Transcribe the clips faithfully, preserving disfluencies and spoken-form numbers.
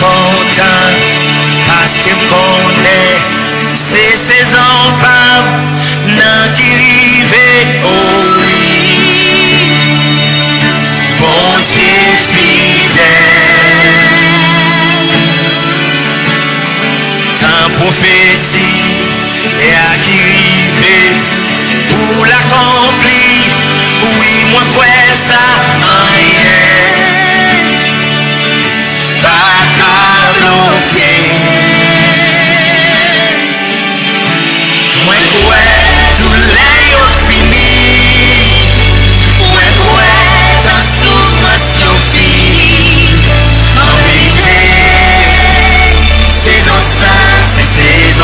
kontan, paske m konnen se sezon pa m nan ki rive, o wi. Bondye fidèl. Tan pwofesi e a ki rive pou l akonpli. Wi, mwen kwè sa, anyen pa ka bloke. Mwen kwè doulè yo fini. Mwen kwè tan soufrans yo fini. An verite, sezon sa, se sezon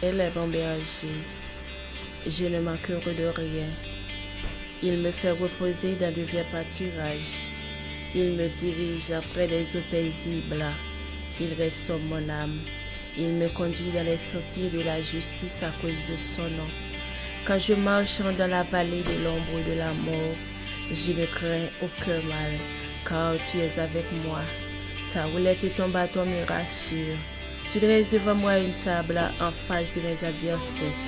L'Éternel est mon berger, je ne manquerai de rien. Il me fait reposer dans de verts pâturages. Il me dirige près des eaux paisibles. Il restaure mon âme. Il me conduit dans les sentiers de la justice à cause de son nom. Quand je marche dans la vallée de l'ombre de la mort, je ne crains aucun mal, car tu es avec moi. Ta houlette et ton bâton me rassurent. Tu dresses devant moi une table en face de mes adversaires.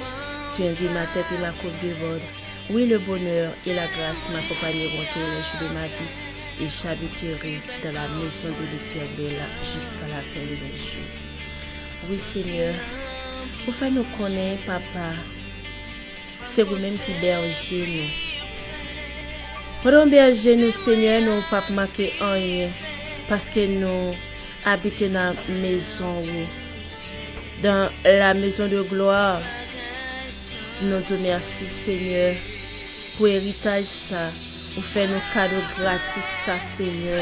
Tu induis ma tête et ma coupe déborde. Oui, le bonheur et la grâce m'accompagneront tous les jours de ma vie, et j'habiterai dans la maison de l'Éternel jusqu'à la fin de mes jours. Wi, Senyè, ou fè nou konnen, Papa, se ou menm ki bèje nou. Pandan w bèje nou, Senyè, nou p ap manke anyen, paske nou abite nan mezon ou, dans la maison de gloire. Nou di w mèsi, Senyè, pou eritaj sa ou fè nou kado gratis sa, Senyè.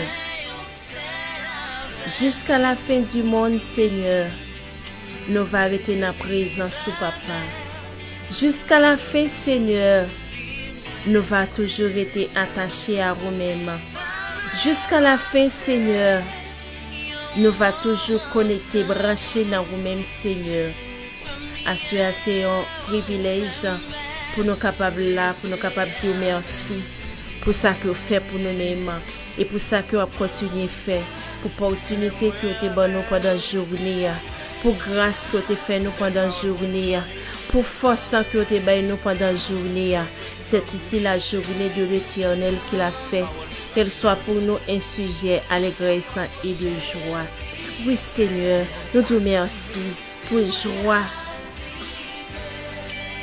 Jiska lafen di monn, Senyè, nou va rete nan prezans ou, Papa. Jiska lafen, Senyè, nou va toujou rete atache a ou menm. Jiska lafen, Senyè, nou va toujou konekte, branche nan ou menm, Senyè. Aswè a, se yon privilèj pou nou kapab la, pou nou kapab di w mèsi pou sa ke w fè pou nou menm e pou sa ke w ap kontinye fè, pou opòtinite ke w te ban nou pandan jounen an, pou gras ke w te fè nou pandan jounen an, pou fòs ke w te bay nou pandan jounen an. C'est ici la journée de l'Éternel qu'il a fait, qu'elle soit pour nous un sujet d'allégresse et de joie. Wi, Senyè, nou di w mèsi pou jwa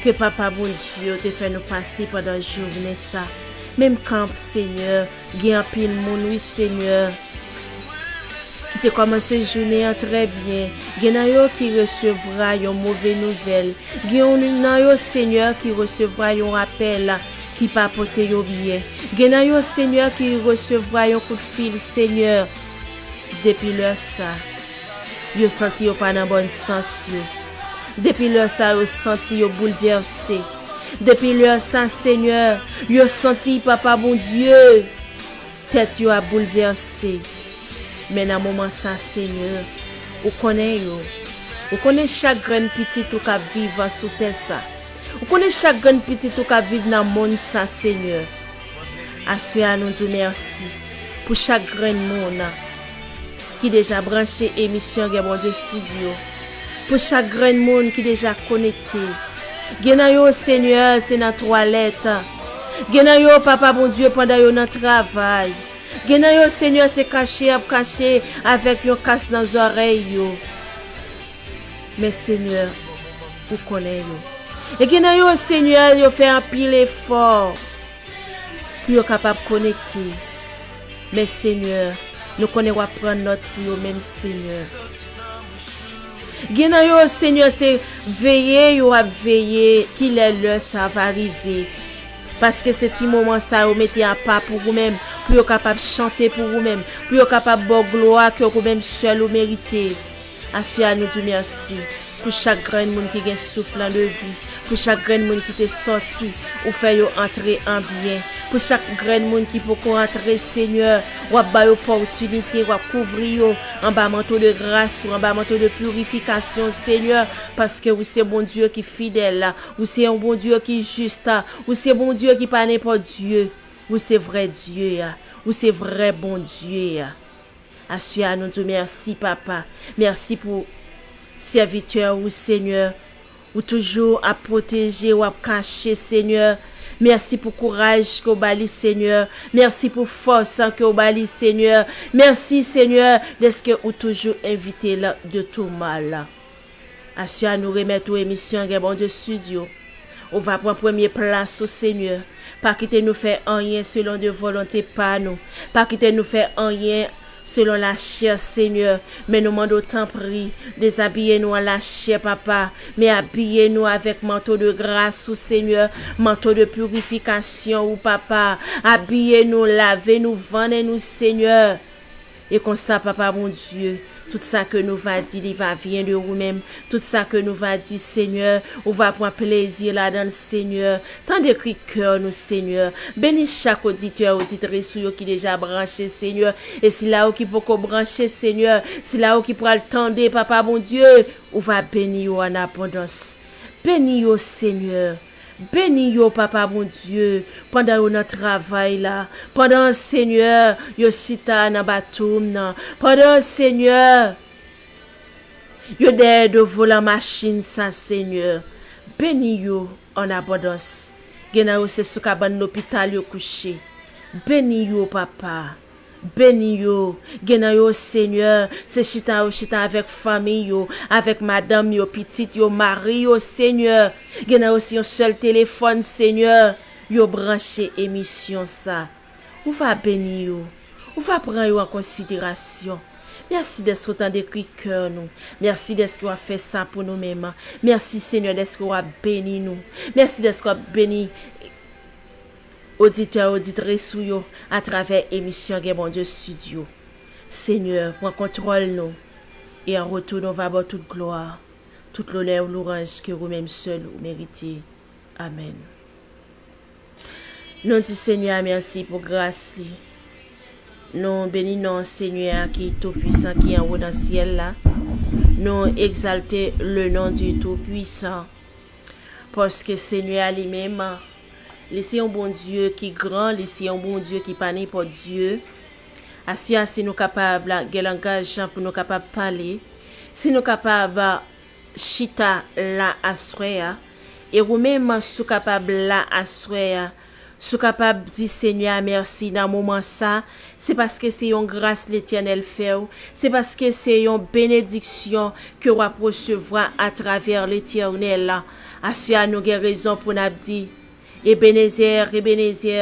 ke Papa Bondye te fè nou pase pandan jounen sa. Menm kan, Senyè, gen anpil moun, wi, Senyè, ki te kòmanse jounen an trè byen. Gen nan yo ki resevwa yon move nouvèl. Gen nan yo, Senyè, ki resevwa yon apèl ki pa pote yo byen. Gen nan yo, Senyè, ki resevwa yon kout fil, Senyè. Depi lè sa, yo santi yo pa nan bòn sans yo. Depi lè sa, yo santi yo boulvèse. Depi lè sa, Senyè, yo santi Papa Bondye, tèt yo ap boulvèse. Men nan moman sa, Senyè, ou konnen yo. Ou konnen chak grenn pitit ou k ap viv sou tè sa. Ou konnen chak grenn pitit ou k ap viv nan monn sa, Senyè. Aswè a, nou di w mèsi pou chak grenn moun ki deja branche emisyon Gen Bondye Studio, pou chak grenn moun ki deja konekte. Gen nan yo, Senyè, se nan twalèt. Gen nan yo, Papa Bondye, pandan yo nan travay. Gen nan yo, Senyè, se kache y ap kache avèk yon kas nan zòrèy yo. Men, Senyè, ou konnen yo. E gen nan yo, Senyè, yo fè anpil efò pou yo kapab konekte. Men, Senyè, nou konnen w ap pran nòt pou yo menm, Senyè. Gen nan yo, Senyè, se veye yo ap veye kilè lè sa va rive. Paske se ti moman sa yo mete apa pou ou menm, pou yo kapab chante pou ou menm, pou yo kapab ba w glwa ke ou menm sèl ou merite. Aswè a, nou di w mèsi pou chak grenn moun ki gen souf lan de vi, pou chak grenn moun ki te sòti, ou fè yo antre an byen. Pou chak grenn moun ki poko antre, Senyè, w ap ba yo opòtinite, w ap kouvri yo anba manto de gras ou, anba manto de pirifikasyon, Senyè, paske ou se Bondye ki fidèl, ou se yon Bondye ki jis, ou se Bondye ki pa nenpòt Dye, ou se vrè Dye a, ou se vrè Bondye a. Aswè a, nou di w mèsi, Papa. Mèsi pou sèvitè ou, Senyè. Ou toujou ap pwoteje, w ap kache, Senyè. Mèsi pou kouraj ke w ba li, Senyè. Mèsi pou fòs ke w ba li, Senyè. Mèsi, Senyè, dèske ou toujou envite l de tou mal. Aswè a, nou remèt ou emisyon Gen Bondye Studio. Ou va pran premye plas ou, Senyè. Pa kite nou fè anyen selon de volonte pa nou. Pa kite nou fè anyen selon lachè, Senyè. Men nou mande w, tanpri, dezabiye nou an lachè, Papa. Men abiye nou avèk manto de gras ou, Senyè. Manto de pirifikasyon ou, Papa. Abiye nou, lave nou, vannen nou, Senyè. E konsa, Papa Bondye, Tout sa ke nou va di, li va vyen de ou menm. Tout sa ke nou va di, Senyè, ou va pran plezi ladan l, Senyè. Tande kri kè nou, Senyè. Beni chak oditè, oditris ou yo ki deja branche, Senyè. E sila yo ki poko branche, Senyè, sila yo ki pral tande, Papa Bondye, ou va beni yo an abondans. Beni yo, Senyè. Beni yo, Papa Bondye, pandan yo nan travay la, pandan, Senyè, yo chita nan bato m nan, pandan, Senyè, yo dèyè do volan machin sa, Senyè. Beni yo an abondans. Gen nan yo se sou kabann lopital yo kouche. Beni yo, Papa. Beni yo. Gen nan yo, Senyè, se chita yo chita avèk fanmi yo, avèk madanm yo, pitit yo, mari yo, Senyè. Gen nan yo se yon sèl telefòn, Senyè, yo branche emisyon sa. Ou va beni yo. Ou va pran yo an konsiderasyon. Mèsi dèske w tande kri kè nou. Mèsi dèske w ap fè sa pou nou menm. Mèsi, Senyè, dèske w ap beni nou. Mèsi dèske w ap beni oditè, oditris ou yo atravè emisyon Gen Bondye Studio. Senyè, pran kontwòl nou. E an retou, nou va ba w tout glwa, tout lonè, louranj ke ou menm sèl ou merite. Amèn. Nou di Senyè a mèsi pou gras li. Nou beni non Senyè a ki tou pwisan, ki anwo nan syèl la. Nou egzalte le non di tou pwisan. Paske Senyè a li menm, li se yon Bondye ki gran, li se yon Bondye ki pa nenpòt Dye. Aswè a, si nou kapab la, gen langaj pou nou kapab pale, si nou kapab chita la aswè a, e ou menm, si w kapab la aswè a, si w kapab di Senyè a mèsi nan moman sa, se paske se yon gras Letènèl fè w, se paske se yon benediksyon ke w ap resevwa atravè Letènèl la. Aswè a, nou gen rezon pou n ap di, Ebenezè, Ebenezè,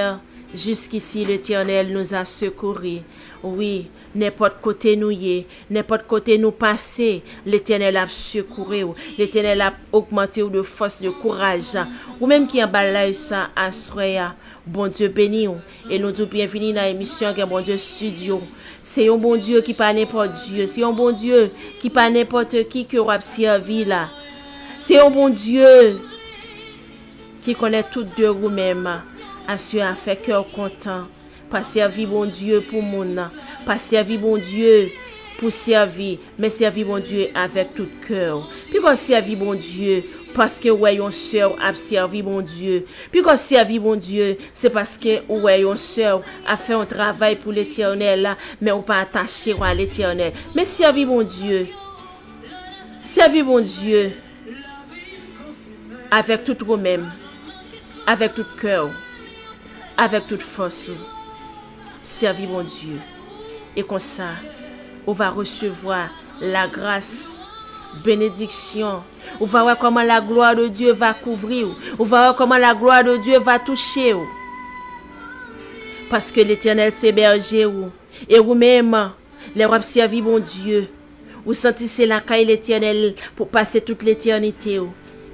jiskisi Letènèl nous a secourus. Wi, nenpòt kote nou ye, nenpòt kote nou pase, Letènèl ap sekoure w. Letènèl ap ogmante w de fòs, de kouraj. Ou menm ki anba live sa aswè a, Bondye beni w. E nou di w byenvini nan emisyon Gen Bondye Studio. Se yon Bondye ki pa nenpòt Dye. Se yon Bondye ki pa nenpòt ki ke w ap sèvi la. Se yon Bondye ki konnen tout de ou menm. Aswè a, fè kè w kontan. Pa sèvi Bondye pou moun. Pa sèvi Bondye pou sèvi, men sèvi Bondye avèk tout kè w. Piko sèvi Bondye paske w wè yon sè w ap sèvi Bondye. Piko sèvi Bondye, se paske ou wè yon sè w ap fè yon travay pou Letènèl la, men ou pa atache w a Letènèl. Men sèvi Bondye. Sèvi Bondye avèk tout ou menm, avèk tout kè w, avèk tout fòs ou. Sèvi Bondye. E konsa, ou va resevwa lagras, benediksyon. Ou va wè kòman la gloire de Dieu va kouvri w. Ou va wè kòman la gloire de Dieu va touche w. Paske Letènèl se bèje ou. E ou menm, lè w ap sèvi Bondye, ou santi se lakay Letènèl pou pase tout letènite w.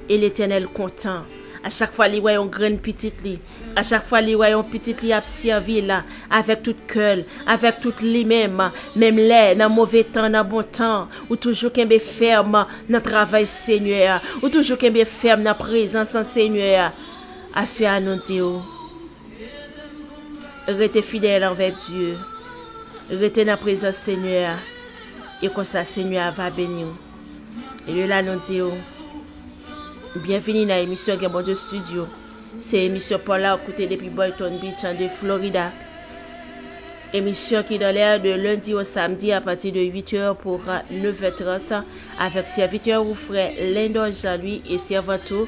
E Letènèl kontan. A chak fwa li wè yon grenn pitit li, a chak fwa li wè yon pitit li ap sèvi l avèk tout kè l, avèk tout li menm, menm lè nan move tan, nan bon tan, ou toujou kenbe fèm nan travay Senyè a, ou toujou kenbe fèm nan prezans Senyè a. Aswè a, nou di w, rete fidèl anvè Dye. Rete nan prezans Senyè a. E konsa, Senyè a va beni w. E de la, nou di w, byenvini nan emisyon Gen Bondye Studio. Se emisyon pa w la ou koute depi Boynton Beach, an de Florida. Emisyon ki dans l'air de lundi au samedi à partir de huit heures pour neuf heures trente avec serviteur ou frère Lendor Jean-Louis et servante ou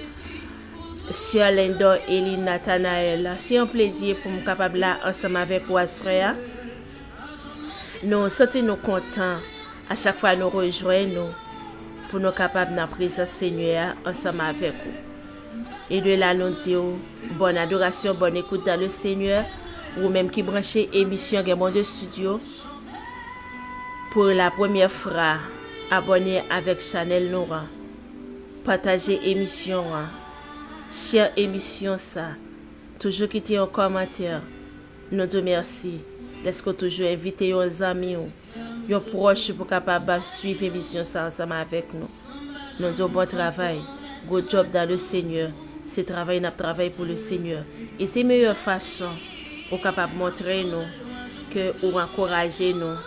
Sè Lendor Eli Nathanael. Se yon plezi pou m kapab la ansanm avèk ou aswè a. Nou santi nou kontan a chak fwa nou rejwenn ou pou nou kapab nan prezans Senyè a ansanm avèk ou. E de la, nou di w, bonne adoration, bonne écoute dans le Seigneur, ou menm ki branche emisyon Gen Bondye Studio. Pou la premyè fwa, abòne avèk chanèl nou an. Pataje emisyon an. Share emisyon sa. Toujou kite yon kòmantè. Nou di w mèsi dèske w toujou envite yon zanmi w. yon pwòch pou kapab swiv emisyon sa ansanm avèk nou. Nou di w bon travay. Good job dans le Seigneur. Se travay n ap travay pou le Seigneur. E se meyè fason ou kapab montre nou ke ou ankouraje nou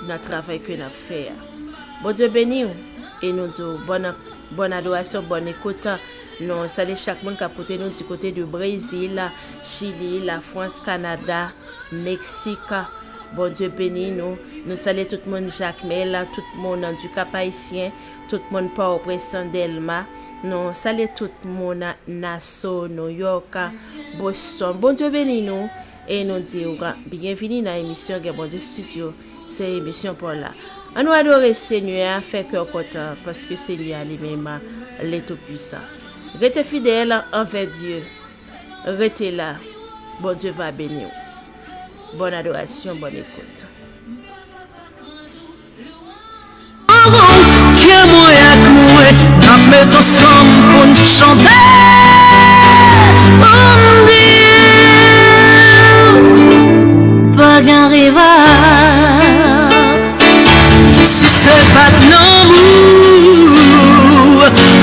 nan travay ke n ap fè a. Bondye beni w e nou di w bòn, bòn adorasyon, bòn ekout. Nou salye chak moun k ap koute nou di kote de Brezil, Chili, Lafrans, Kanada, Meksik. Bondye beni nou. Nou salye tout moun Jakmèl, tout moun nan Dikap Ayisyen, tout moun Pòtoprens, Dèlma. Nou salye tout moun Naso, Nouyòk, Boston. Bondye beni nou. E nou di w byenvini nan emisyon Gen Bondye Studio. Se emisyon pa w la. Ann nou adore Senyè a, fè kè w kontan, paske Senyè a li menm, li tou pwisan. Rete fidèl anvè Dye. Rete la. Bondye va beni w. Bòn adorasyon, bòn ekout. Ke mwen ak mwen, n ap met ansanm pou n chante. Ann di, pa gen rival. Si se pa t lanmou,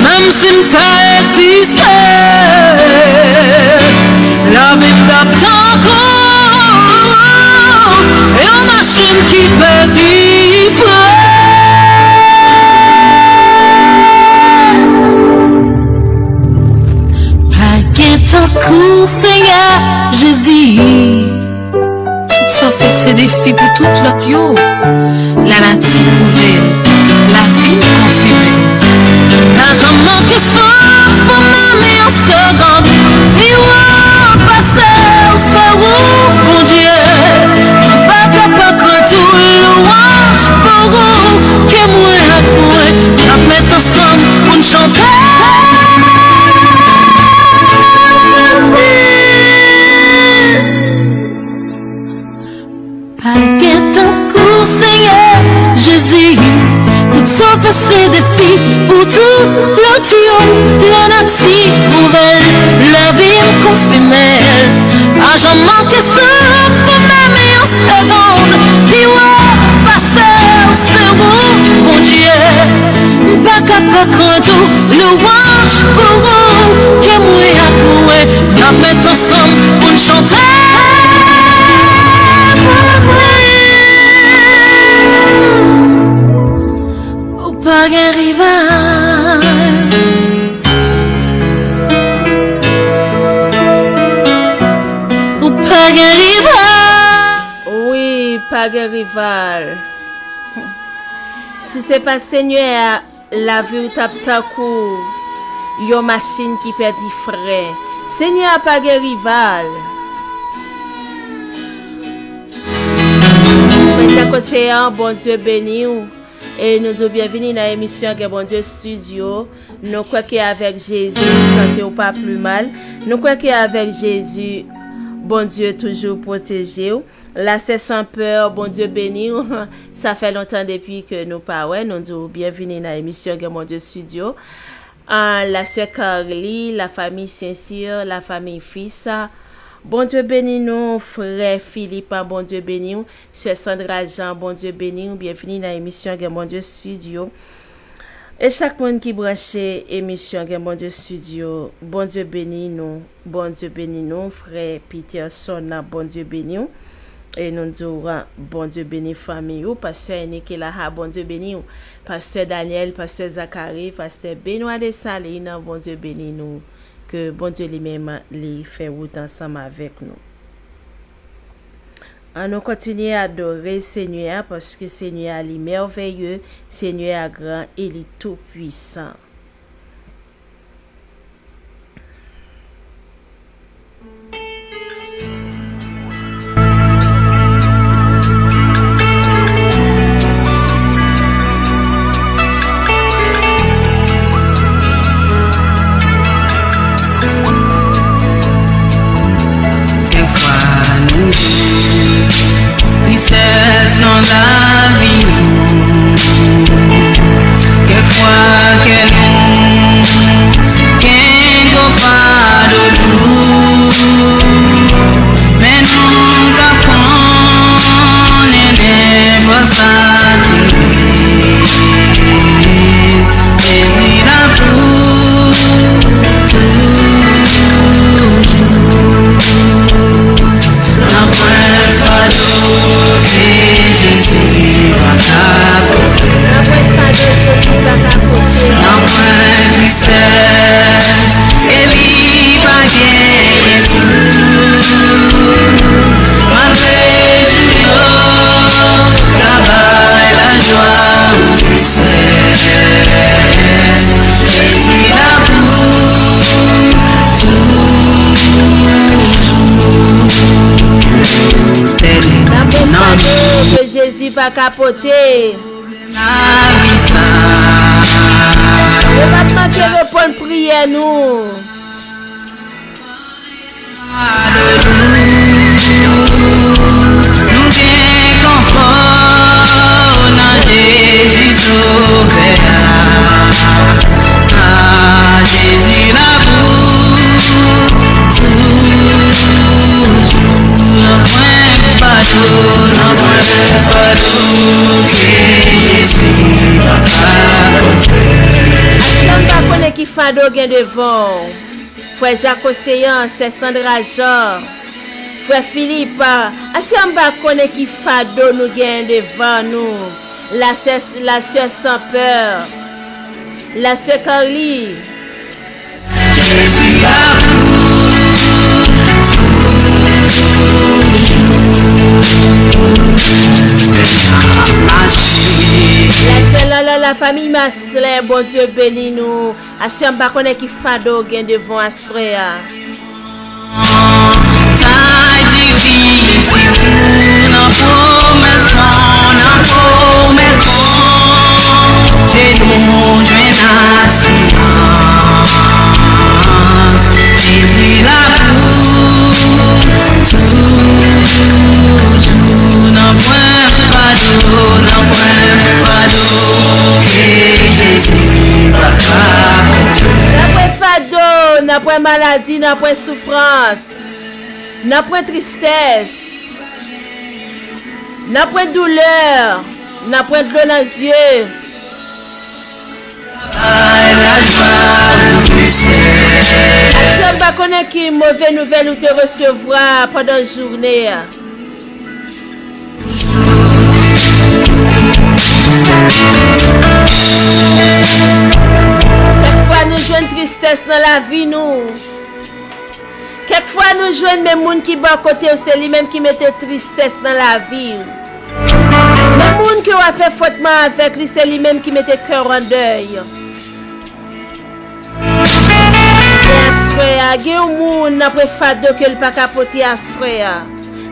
menm si m ta egziste, lavi m t ap tankou yon machin ki pèdi fren. Pa gen tankou Senyè Jezi. Tout sa w fè se defi pou tout lòt yo. Lanati pwouve l, lavi konfime l. Pa janm manke souf pou menm yon segonn. Pi wo pase w se ou, Bondye. M pa ka pa krent ou, lwanj pou ou. Ke mwen ak mwen, n ap met ansanm pou n chante. Pa gen tankou Senyè Jezi. Tout sa w fè se defi pou tout lòt yo. Lanati pwouve l, lavi m konfime l. Pa janm manke souf pou menm yon segonn. Pi wo pase w se ou, Bondye. M pa ka pa krent ou, lwanj pou ou. Ke mwen ak mwen, n ap met ansanm pou n chante. Ou pa gen rival. Ou pa gen rival. Wi, pa gen rival. Si se pa Senyè a, lavi w t ap tankou yon machin ki pèdi fren. Senyè a pa gen rival. Mwen chak oseyan, Bondye beni w. E nou di w byenvini nan emisyon Gen Bondye Studio. Nou kwè ke avèk Jezi, sante w pa pli mal. Nou kwè ke avèk Jezi, Bondye toujou pwoteje w. La sè san pè, Bondye beni w. Sa fè lontan depi ke nou pa wè. Nou di w byenvini nan emisyon Gen Bondye Studio. Ah, la sè Carly, la famille Saint-Cyr, la famille Fils. Bondye beni nou, frè Philippe, Bondye beni w. Sè Sandra Jean, Bondye beni w. Byenvini nan emisyon Gen Bondye Studio. E chak moun ki branche emisyon Gen Bondye Studio, Bondye beni nou. Bondye beni nou, frè Peterson, Bondye beni w. E nou di w, Bondye beni fanmi w, pastè Enike Laha, Bondye beni w. Pastè Daniel, pastè Zakari, pastè Benoit Desalin, Bondye beni nou. Ke Bondye li menm li fè wout ansanm avèk nou. Ann nou kontinye adore Senyè a, paske Senyè a li mèveye, Senyè a gran e li tou pwisan. Kèk fwa nou tristès nan lavi nou. Kèk fwa kè nou pa ka pote. Yo p ap manke reponn priyè nou. Nou gen konfò nan Jezi Sovè a. A, Jezi la pou toujou. Nan pwen fado, nan pwen fado ke Jezi pa ka pote. Atè m pa konnen ki fado gen devan w. Frè Jak Oseyan, sè Sandra Jean, frè Filip, aswè a m pa konnen ki fado nou genyen devan nou. Lasè, lasè Sanpè, lasè Carly. Lasè Lala, lafanmi Maslè, Bondye beni nou. Aswè a m pa konnen ki fado w gen devan w aswè a. Sa difisil tou nan pwomès mwen, nan pwomès mwen. Se nou jwenn asirans. Jezi la pou toujou. Nan pwen fado, nan pwen fado ke Jezi pa ka pote. Nan pwen fado, nan pwen maladi, nan pwen soufrans, nan pwen tristès, nan pwen doulè, nan pwen dlo nan zye. Aswè m pa konnen ki move nouvèl ou te resevwa pandan jounen an. Kèk fwa nou jwenn tristès nan lavi nou. Kèk fwa nou jwenn menm moun ki bò kote w, se li menm ki mete tristès nan lavi w. Menm moun ke w ap fè fwòtman avèk li, se li menm ki mete kè w an dèy. Men aswè a, gen yon moun nan pwen fado ke l pa ka pote aswè a.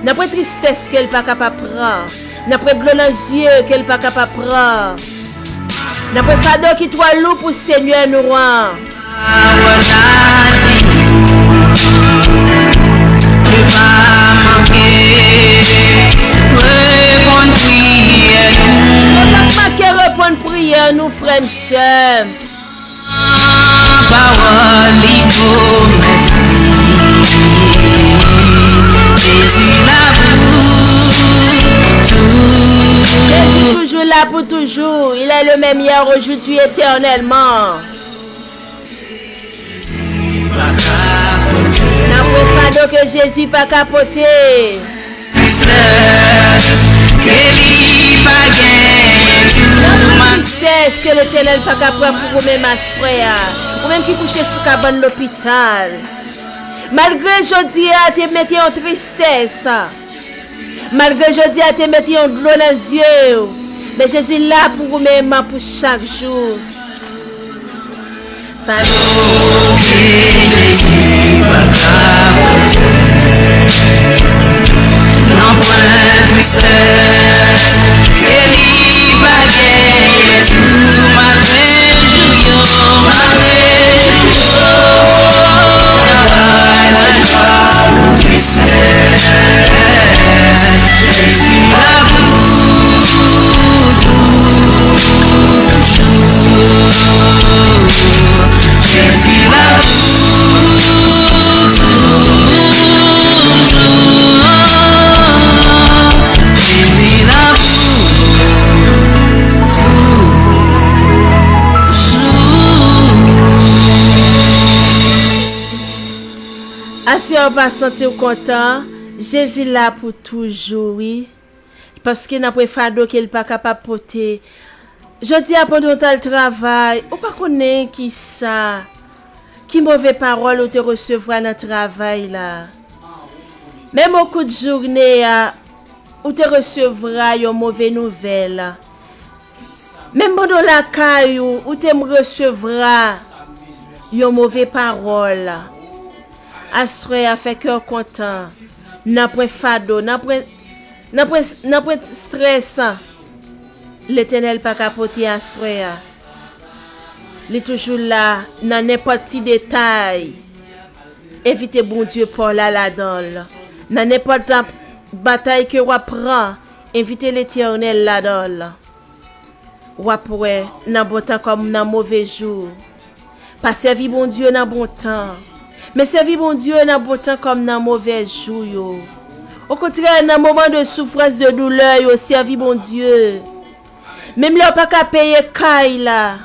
Nan pwen tristès ke l pa ka pa pran. Nan pwen dlo nan zye ke l pa ka pa pran. Nan pwen fado ki twò lou pou Senyè nou an. Pawòl la di nou, yo pa manke reponn priyè nou. Yo pa manke reponn priyè nou, frè m, sè m. Pawòl li pwomèt li. Jezi la pou toujou. Jezi toujou la pou toujou. Il est le même hier, aujourd'hui, éternellement. Nan pwen fado ke Jezi pa ka pote. Tristès ke li pa genyen tou. Nan pwen tristès ke Letènèl pa ka pran pou ou menm aswè a. Ou menm ki kouche sou kabann lopital. Malgre jodi a te mete yon tristès. Malgre jodi a te mete yon dlo nan zye w, men Jezi la pou ou menm pou chak jou. Fado ke Jezi pa ka pote. Nan pwen tristès ke li pa genyen tou, malgre jou yo, malgre jou yo, travay la jwa ou tristès. Jezi la pou toujou. Jezi la pou toujou. Jezi la pou toujou. Aswè a w pa santi w kontan, Jezi la pou toujou, wi. Paske nan pwen fado ke l pa kapab pote. Jodi a, pandan w t al travay, ou pa konnen ki sa, ki move pawòl ou te resevwa nan travay la. Menm o kou de jounen an, ou te resevwa yon move nouvèl. Menm pandan w lakay ou, ou te resevwa yon move pawòl. Aswè a, fè kè w kontan. Nan pwen fado, nan pwen, nan pwen, nan pwen strès. Letènèl pa ka pote aswè a. Li toujou la nan nenpòt ti detay. Envite Bondye pa w la ladan l. Nan nenpòt la batay ke w ap pran, envite Letènèl ladan l. W ap wè nan bon tan kòm nan move jou. Pa sèvi Bondye nan bon tan, men sèvi Bondye nan bon tan kòm nan movèz jou yo. Okontrè, nan moman de soufrans, de doulè yo, sèvi Bondye. Menm lè w pa ka peye kay la,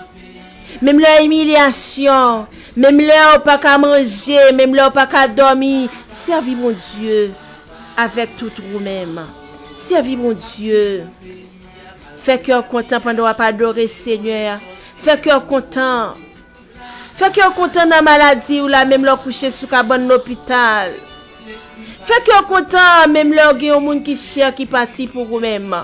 menm lè imilyasyon, menm lè w pa ka manje, menm lè w pa ka dòmi, sèvi Bondye avèk tout ou menm. Sèvi Bondye. Fè kè w kontan pandan w ap adore Senyè a. Fè kè w kontan. Fè kè w kontan nan maladi w la, menm lè w kouche sou kabann lopital. Fè kè w kontan, menm lè w gen yon moun ki chè ki pati pou ou menm.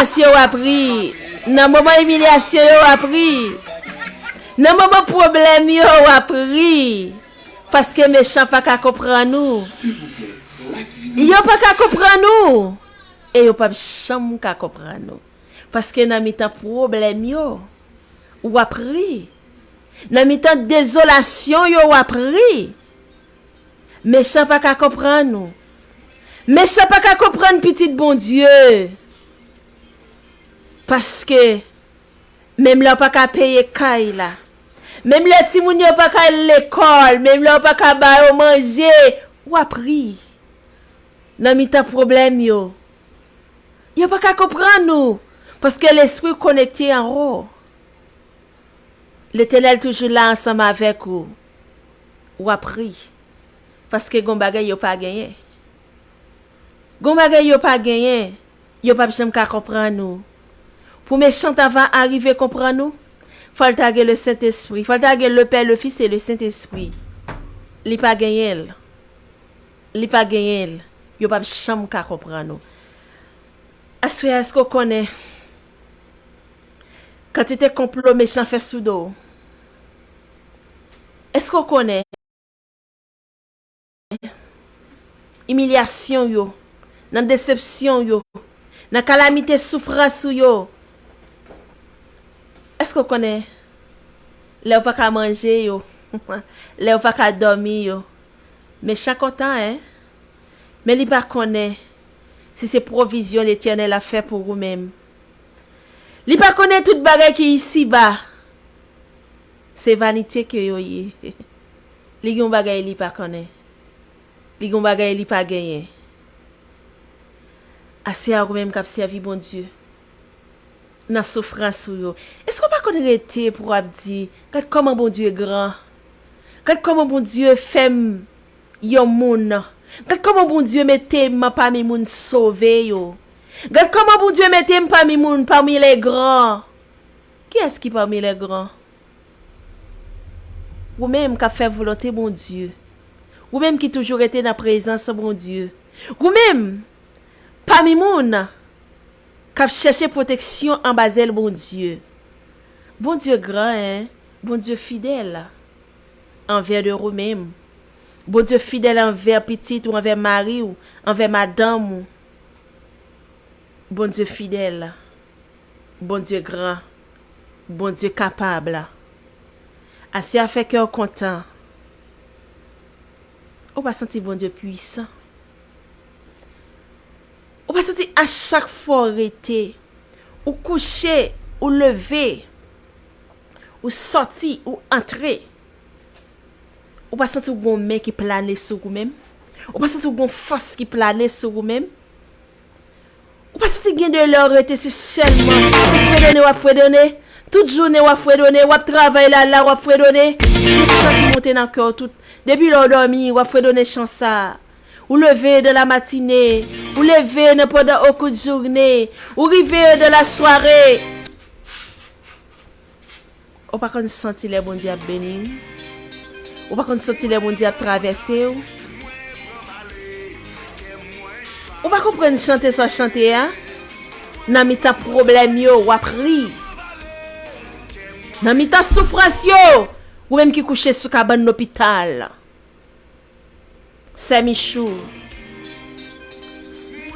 emilyasyon yo w ap ri. Nan moman emilyasyon yo w ap ri. Nan moman pwoblèm yo w ap ri. Paske mechan pa ka konprann ou. Yo pa ka konprann ou. E yo p ap janm ka konprann ou. Paske nan mitan pwoblèm yo, w ap ri. Nan mitan dezolasyon yo, w ap ri. Mechan pa ka konprann ou. Mechan pa ka konprann pitit Bondye. Paske, menm lè w pa ka peye kay la, menm lè timoun yo pa ka al lekòl, menm lè w pa ka ba yo manje, w ap ri. Nan mitan pwoblèm yo, yo pa ka konprann ou, paske lespri w konekte anwo. Letènèl toujou la ansanm avèk ou. W ap ri. Paske gon bagay yo pa genyen. Gon bagay yo pa genyen, yo p ap janm ka konprann ou. Pou mechan ta va arive konprann ou, fò l ta gen Lesentespri. Fò l ta gen Lepè, Lefis e Lesentespri. Li pa genyen l. Li pa genyen l. Yo p ap janm ka konprann ou. Aswè a, èske w konnen kantite konplo mechan fè sou do w? Èske w konnen emilyasyon yo, nan desepsyon yo, nan kalamite soufrans ou yo? Èske w konnen lè w pa ka manje yo, lè w pa ka dòmi yo, mechan kontan, en? Men li pa konnen si se pwovizyon Letènèl ap fè pou ou menm. Li pa konnen tout bagay ki isiba, se vanite ke yo ye. Li gen yon bagay li pa konnen. Li gen yon bagay li pa genyen. Aswè a, ou menm k ap sèvi Bondye nan soufrans ou yo, èske w pa konn rete pou w ap di, "Gad kòman Bondye gran! Gad kòman Bondye fè m yon moun! Gad kòman Bondye mete m pami moun sove yo! Gad kòman Bondye mete m pami moun, pami les grands!" Kiyès ki pami les grands? Ou menm k ap fè volonte Bondye. Ou menm ki toujou rete nan prezans Bondye. Ou menm, pami moun k ap chèche pwoteksyon anba zèl Bondye. Bondye gran, en. Bondye fidèl anvè de ou menm. Bondye fidèl anvè pitit ou, anvè mari w, anvè madanm ou. Bondye fidèl. Bondye gran. Bondye kapab. Aswè a, fè kè w kontan. Ou pa santi Bondye pwisan? Ou pa santi a chak fwa w rete, ou kouche, ou leve, ou sòti, ou antre, ou pa santi w gon men ki plane sou ou menm? Ou pa santi w gon fòs ki plane sou ou menm? Ou pa santi gen de lè w rete se sèlman fredone w ap fredone? Tout jounen w ap fredone, w ap travay la, la w ap fredone. Gen chan ki monte nan kè w tout. Depi lè w dòmi, w ap fredone chan sa. Ou leve dans la matinée, ou leve nan pandan au court journée, ou rive dans la soirée. Ou pa konn santi lè Bondye ap beni w? Ou pa konn santi lè Bondye ap travèse w? Ou pa konprann chante sa w chante a? Nan mitan pwoblèm yo, w ap ri. Nan mitan soufrans yo, ou menm ki kouche sou kabann lopital. Sè Michou,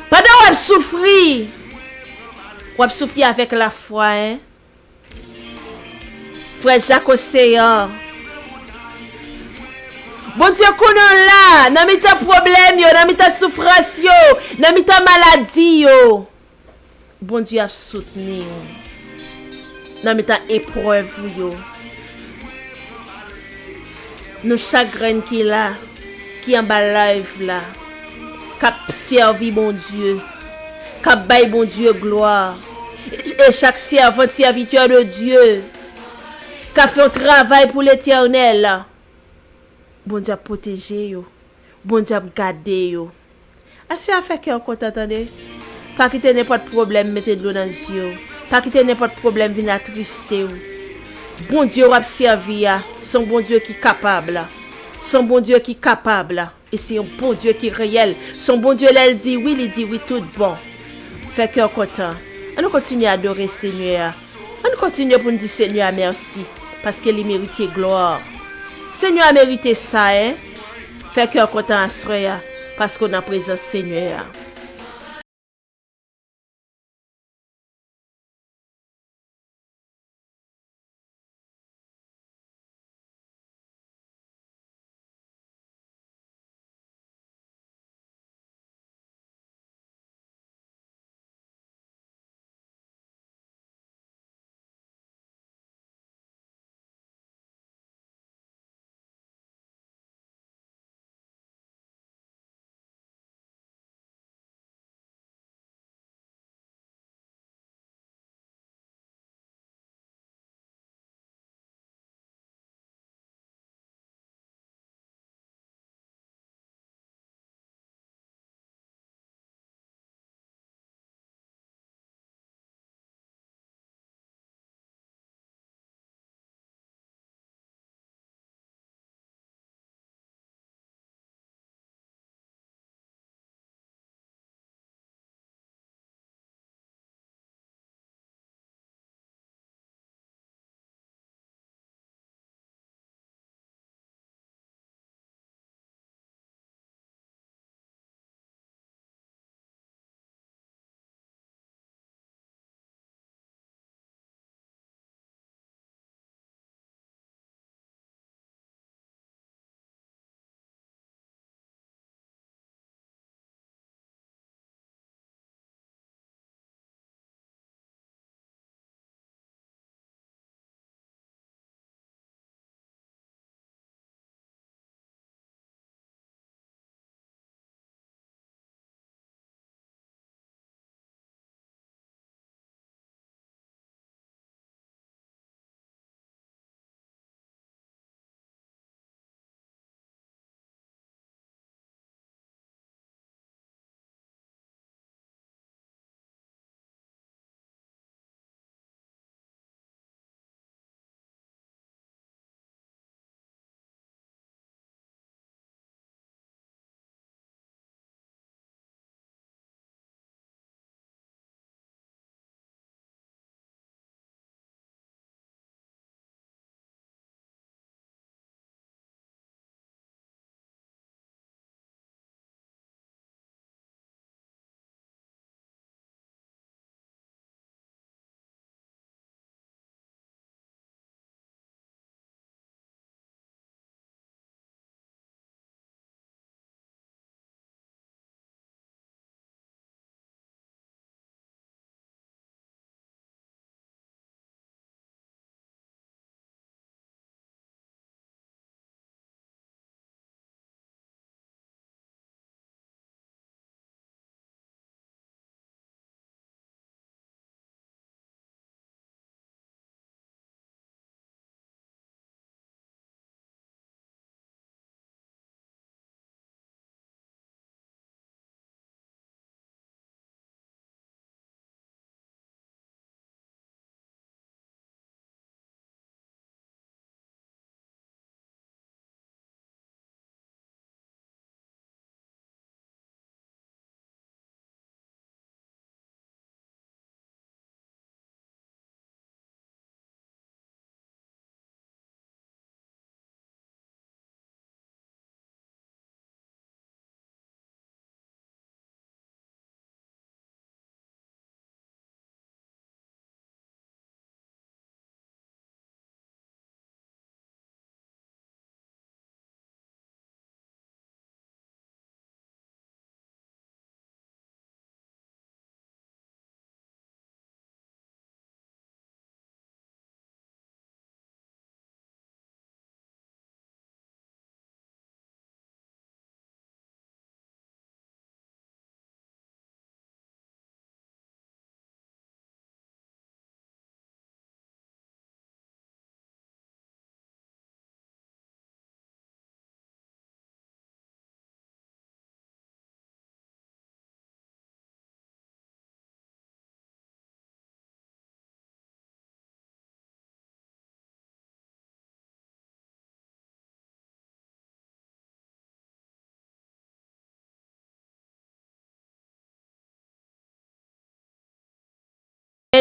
pandan w ap soufri, w ap soufri avèk lafwa, en. Frè Jak Oseyan, Bondye konnen w la, nan mitan pwoblèm yo, nan mitan soufrans yo, nan mitan maladi yo. Bondye ap soutni w nan mitan eprèv ou yo. Nou chak grenn ki la, ki anba live la, k ap sèvi Bondye, k ap bay Bondye glwa, e chak sèvant, sèvitè de Dye, k ap fè yon travay pou Letènèl, Bondye ap pwoteje yo. Bondye ap gade yo. Aswè a, fè kè w kontan, tande. Pa kite nenpòt pwoblèm mete dlo nan zye w. Pa kite nenpòt pwoblèm vin atriste w. Bondye w ap sèvi a, se yon Bondye ki kapab. Se yon Bondye ki kapab. E se yon Bondye ki reyèl. Se yon Bondye, lè l di wi, li di wi tout bon. Fè kè w kontan. Ann nou kontinye adore Senyè a. Ann kontinye pou n di Senyè a mèsi, paske li merite glwa. Senyè a merite sa, en. Fè kè w kontan aswè a, paske w nan prezans Senyè a.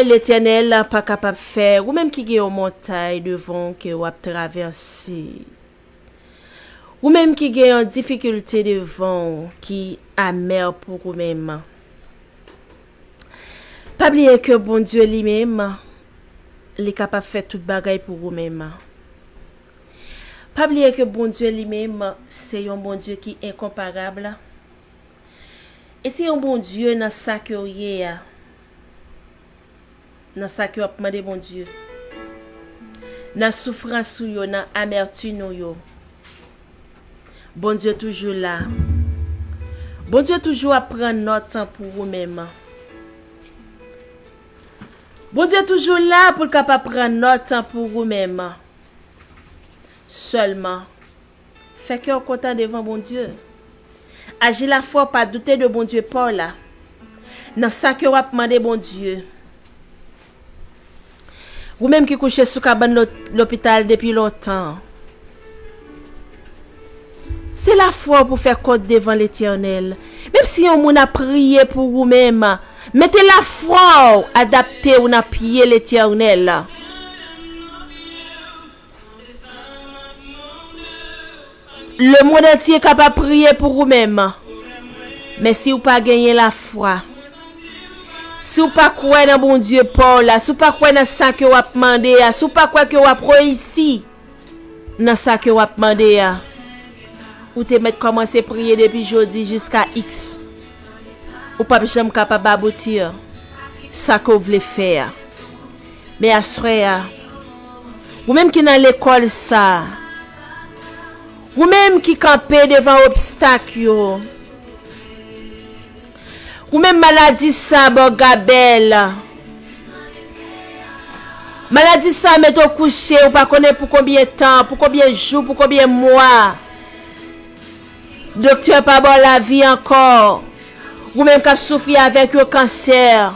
Letènèl pa kapab fè, ou menm ki gen yon montay devan w ke w ap travèse, ou menm ki gen yon difikilte devan w ki amè pou ou menm, pa bliye ke Bondye li menm, li kapab fè tout bagay pou ou menm. Pa bliye ke Bondye li menm, se yon Bondye ki enkonparab. E se yon Bondye nan sa ke w ye a, nan sa ke w ap mande Bondye, nan soufrans ou yo, nan amètim ou yo. Bondye toujou la. Bondye toujou ap pran nòt pou ou menm. Bondye toujou la pou l kapab pran nòt pou ou menm. Sèlman, fè kè w kontan devan Bondye. Aji lafwa w, pa doute de Bondye pa w la. Nan sa ke w ap mande Bondye. Ou menm ki kouche sou kabann lo-, lopital depi lontan. Se lafwa w pou fè kont devan Letènèl. Menm si yon moun ap priye pou ou menm, mete lafwa w, adapte w nan pye Letènèl. Lemonn antye kapab priye pou ou menm. Men si w pa genyen lafwa, si w pa kwè nan Bondye pa w la, si w pa kwè nan sa ke w ap mande a, si w pa kwè ke w ap reyisi nan sa ke w ap mande a, ou te mèt kòmanse priye depi jodi jiska iks. Ou p ap janm kapab abouti sa ke w vle fè a. Men aswè a, ou menm ki nan lekòl sa, ou menm ki kanpe devan obstak yo, ou menm maladi sa ba w gabèl, maladi sa mete w kouche, ou pa konnen pou konbyen tan, pou konbyen jou, pou konbyen mwa. Doktè pa ba w lavi ankò. Ou menm k ap soufri avèk yon kansè.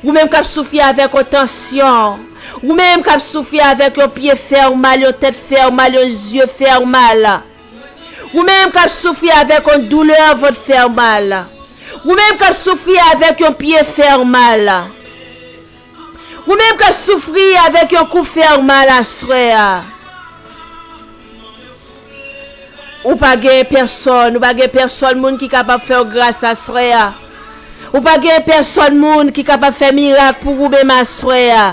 Ou menm k ap soufri avèk yon tansyon. Ou menm k ap soufri avèk yon pye fè w mal, yon tèt fè w mal, yon zye fè w mal. Ou menm k ap soufri avèk yon doulè vant fè w mal. Ou menm k ap soufri avèk yon pye fè w mal. Ou menm k ap soufri avèk yon kou fè w mal aswè a. Ou pa gen pèsòn, ou pa gen pèsòn moun ki kapab fè w gras aswè a. Ou pa gen pèsòn moun ki kapab fè mirak pou ou menm aswè a.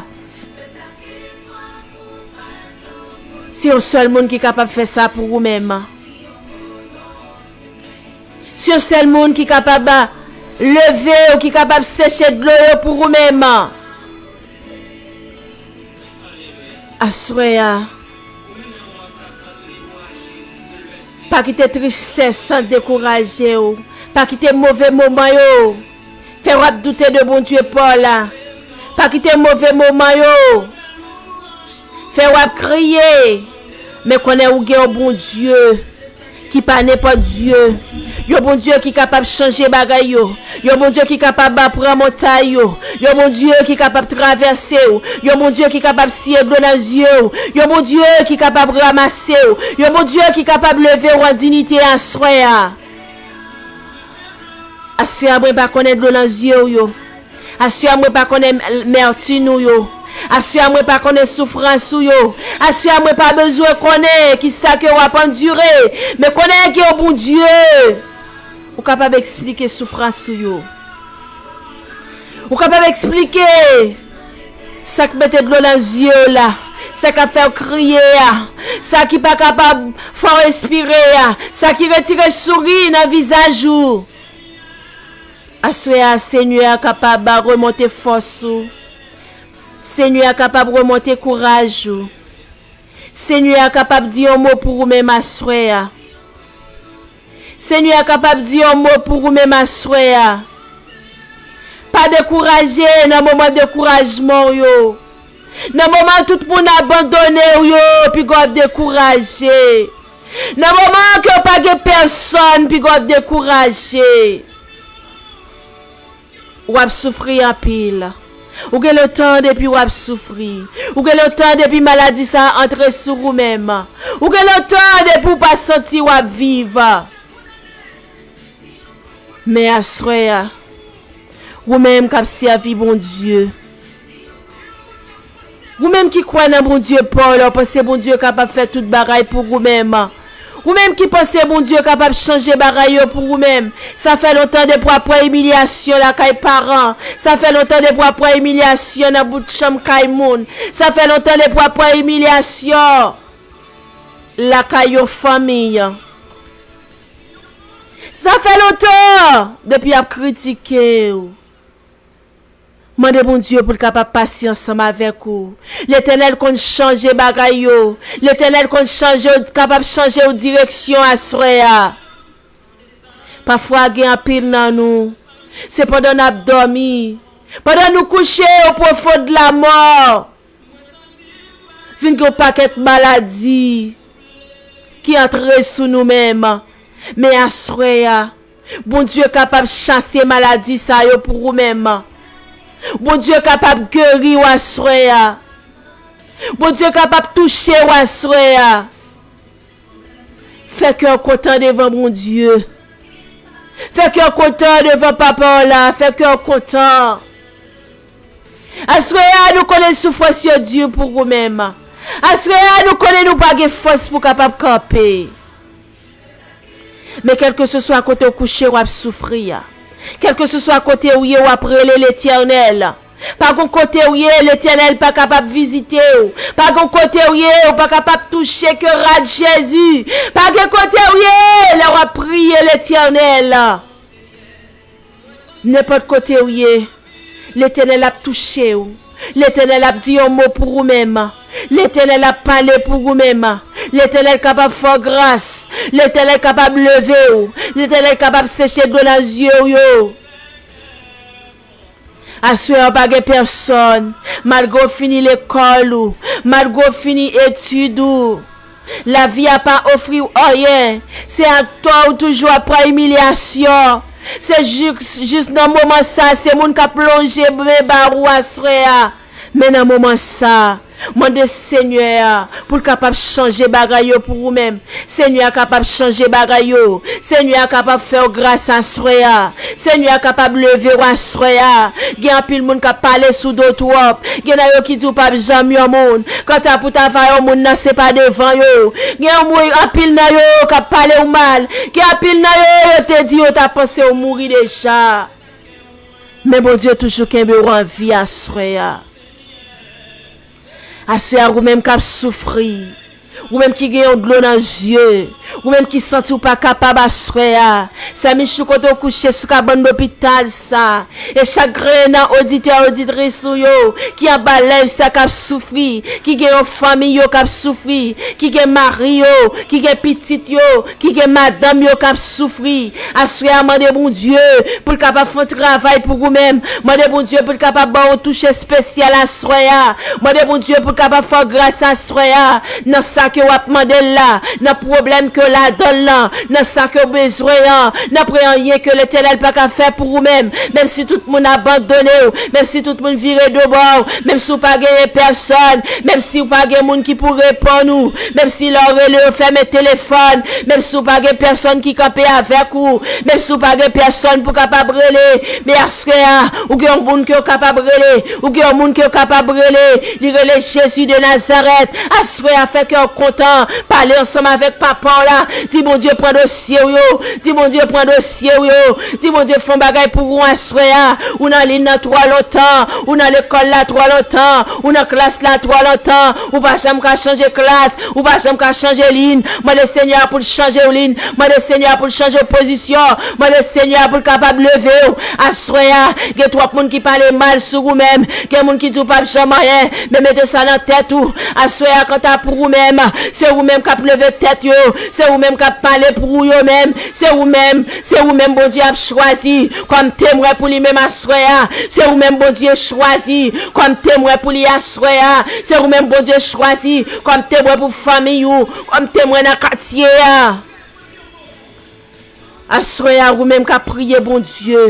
Se yon sèl moun ki kapab fè sa pou ou menm. Se yon sèl moun ki kapab leve w, ki kapab seche dlo yo pou ou menm. Aswè a, pa kite tristès dekouraje w. Pa kite move moman yo fè w ap doute de Bondye pa w la. Pa kite move moman yo fè w ap kriye. Men konnen ou gen yon Bondye ki pa nenpòt Dye. Yon Bondye ki kapab chanje bagay yo. Yon Bondye ki kapab pran montay yo. Yon Bondye ki kapab travèse w. Yon Bondye ki kapab siye dlo nan zye w. Yon Bondye ki kapab ranmase w. Yon Bondye ki kapab leve w an diyite aswè a. Aswè a mwen pa konnen dlo nan zye w yo. Aswè a mwen pa konnen mètin ou yo. Aswè a mwen pa konnen soufrans ou yo. Aswè a mwen pa bezwen konnen kisa ke w ap andire. Men konnen gen yon Bondye. Ou kapab eksplike soufrans ou yo. Ou kapab eksplike sa k mete dlo nan zye w la, sa k ap fè w kriye a, sa ki pa kapab fè w respire a, sa ki retire souri nan vizaj ou. Aswè a, Senyè a kapab remonte fòs ou. Senyè a kapab remonte kouraj ou. Senyè a kapab di yon mo pou ou menm aswè a. Senyè a kapab di yon mo pou ou menm aswè a. Pa dekouraje nan moman dekourajman w yo. Nan moman tout moun abandone w yo, piga w ap dekouraje. Nan moman ke w pa gen pèsòn, piga w ap dekouraje. W ap soufri anpil. Ou gen lontan depi w ap soufri. Ou gen lontan depi maladi sa a antre sou ou menm. Ou gen lontan depi w pa santi w ap viv. Men aswè a, ou menm k ap sèvi Bondye, Ou menm ki kwè nan Bondye pa w la, ou panse Bondye kapab fè tout bagay pou ou menm? Ou menm ki panse Bondye kapab chanje bagay yo pou ou menm? Sa fè lontan depi w ap pran imilyasyon lakay paran. Sa fè lontan depi w ap pran imilyasyon nan bout chanm kay moun. Sa fè lontan depi w ap pran imilyasyon lakay yon fanmi. Sa fè lontan depi y ap kritike w. Mande Bondye pou l kapab pase ansanm avèk ou. Letènèl konn chanje bagay yo. Letènèl konn chanje, kapab chanje w direksyon aswè a. Pafwa gen anpil nan nou, se pandan n ap dòmi, pandan nou kouche o pwofon de lamò, vin gen yon pakèt maladi ki antre sou nou menm. Men aswè a, Bondye kapab chase maladi sa yo pou ou menm. Bondye kapab geri w aswè a. Bondye kapab touche w aswè a. Fè kè w kontan devan Bondye. Fè kè w kontan devan Papa w la. Fè kè w kontan. Aswè a, nou konnen soufrans yo di pou ou menm. Aswè a, nou konnen nou pa gen fòs pou kapab kanpe. Men kèlkeseswa kote w kouche, w ap soufri a. Kèlkeseswa kote w ye, w ap rele Letènèl. Pa gon kote w ye, Letènèl pa kapab vizite w. Pa gon kote w ye, ou pa kapab touche ke rad Jezi. Pa gen kote w ye, lè w ap priye Letènèl. Nenpòt kote w ye, Letènèl ap touche w. Letènèl ap di yon mo pou ou menm. Letènèl ap pale pou ou menm. Letènèl kapab fè w gras. Letènèl kapab leve w. Letènèl kapab seche dlo nan zye w yo. Aswè a, pa gen pèsòn, malgre w fini lekòl ou, malgre w fini etid ou, lavi a pa ofri w anyen. Se ak tò ou toujou ap pran imilyasyon. Se jis, jis nan moman sa, se moun k ap lonje men ba ou aswè a. Men nan moman sa, mande Senyè a pou l kapab chanje bagay yo pou ou menm. Senyè a kapab chanje bagay yo. Senyè a kapab fè w gras aswè a. Senyè a kapab leve w aswè a. Gen anpil moun k ap pale sou do twòp. Gen nan yo ki di w p ap janm yon moun. Kanta pou travay yon moun nan, se pa devan yo. Gen yon moun, anpil nan yo k ap pale w mal. Gen anpil nan yo, yo te di yo ta panse w mouri deja. Men Bondye toujou kenbe w an vi aswè a. Aswè a, ou menm k ap soufri, ou menm ki gen yon dlo nan zye, ou menm ki santi w pa kapab aswè a, Sè Michou, kote w kouche sou kabann lopital sa, e chak grenn nan oditè, oditris nou yo ki anba live sa, k ap soufri, ki gen yon fanmi yo k ap soufri, ki gen mari yo, ki gen pitit yo, ki gen madanm yo k ap soufri. Aswè a, mande Bondye pou l kapab fè yon travay pou ou menm. Mande Bondye pou l kapab ba w touch espesyal aswè a. Mande Bondye pou l kapab fè w gras aswè a. Nan sa ke w ap mande l la, nan pwoblèm ke w ladan l lan, nan sa ke w bezwen an, nan priyè anyen ke Letènèl pa ka fè pou ou menm. Menm si tout moun abandone w, menm si tout moun vire do ba w, menm si w pa genyen pèsòn, menm si w pa gen moun ki pou reponn ou, menm si lè w rele yo fèmen telefòn, menm si w pa gen pèsòn ki kanpe avèk ou, menm si w pa gen pèsòn pou kapab rele, men aswè a, ou gen yon moun ke w kapab rele, ou gen yon moun ke w kapab rele, li rele Jezi de Nazarèt. Aswè a, fè kè w kontan, pale ansanm avèk papa w la, di Bondye pran dosye w yo, di Bondye pran dosye w yo, di Bondye fè yon bagay pou ou aswè a. Ou nan liy nan twò lontan, ou nan lekòl la twò lontan, ou nan klas la twò lontan, ou pa janm ka chanje klas, ou pa janm ka chanje liy. Mande Senyè a pou l chanje w liy, mande Senyè a pou l chanje w pozisyon, mande Senyè a pou l kapab leve w. Aswè a, gen twòp moun ki pale mal sou ou menm, gen moun ki di w p ap janm anyen, men mete sa nan tèt ou. Aswè a, kanta pou ou menm, se ou menm k ap leve tèt yo, se ou menm k ap pale pou ou yo menm, se ou menm, se ou menm Bondye ap chwazi kòm temwen pou li menm aswè a. Se ou menm Bondye chwazi kòm temwen pou li aswè a. Se ou menm Bondye chwazi kòm temwen pou fanmi ou, kòm temwen nan katye a. Aswè a, ou menm k ap priye Bondye,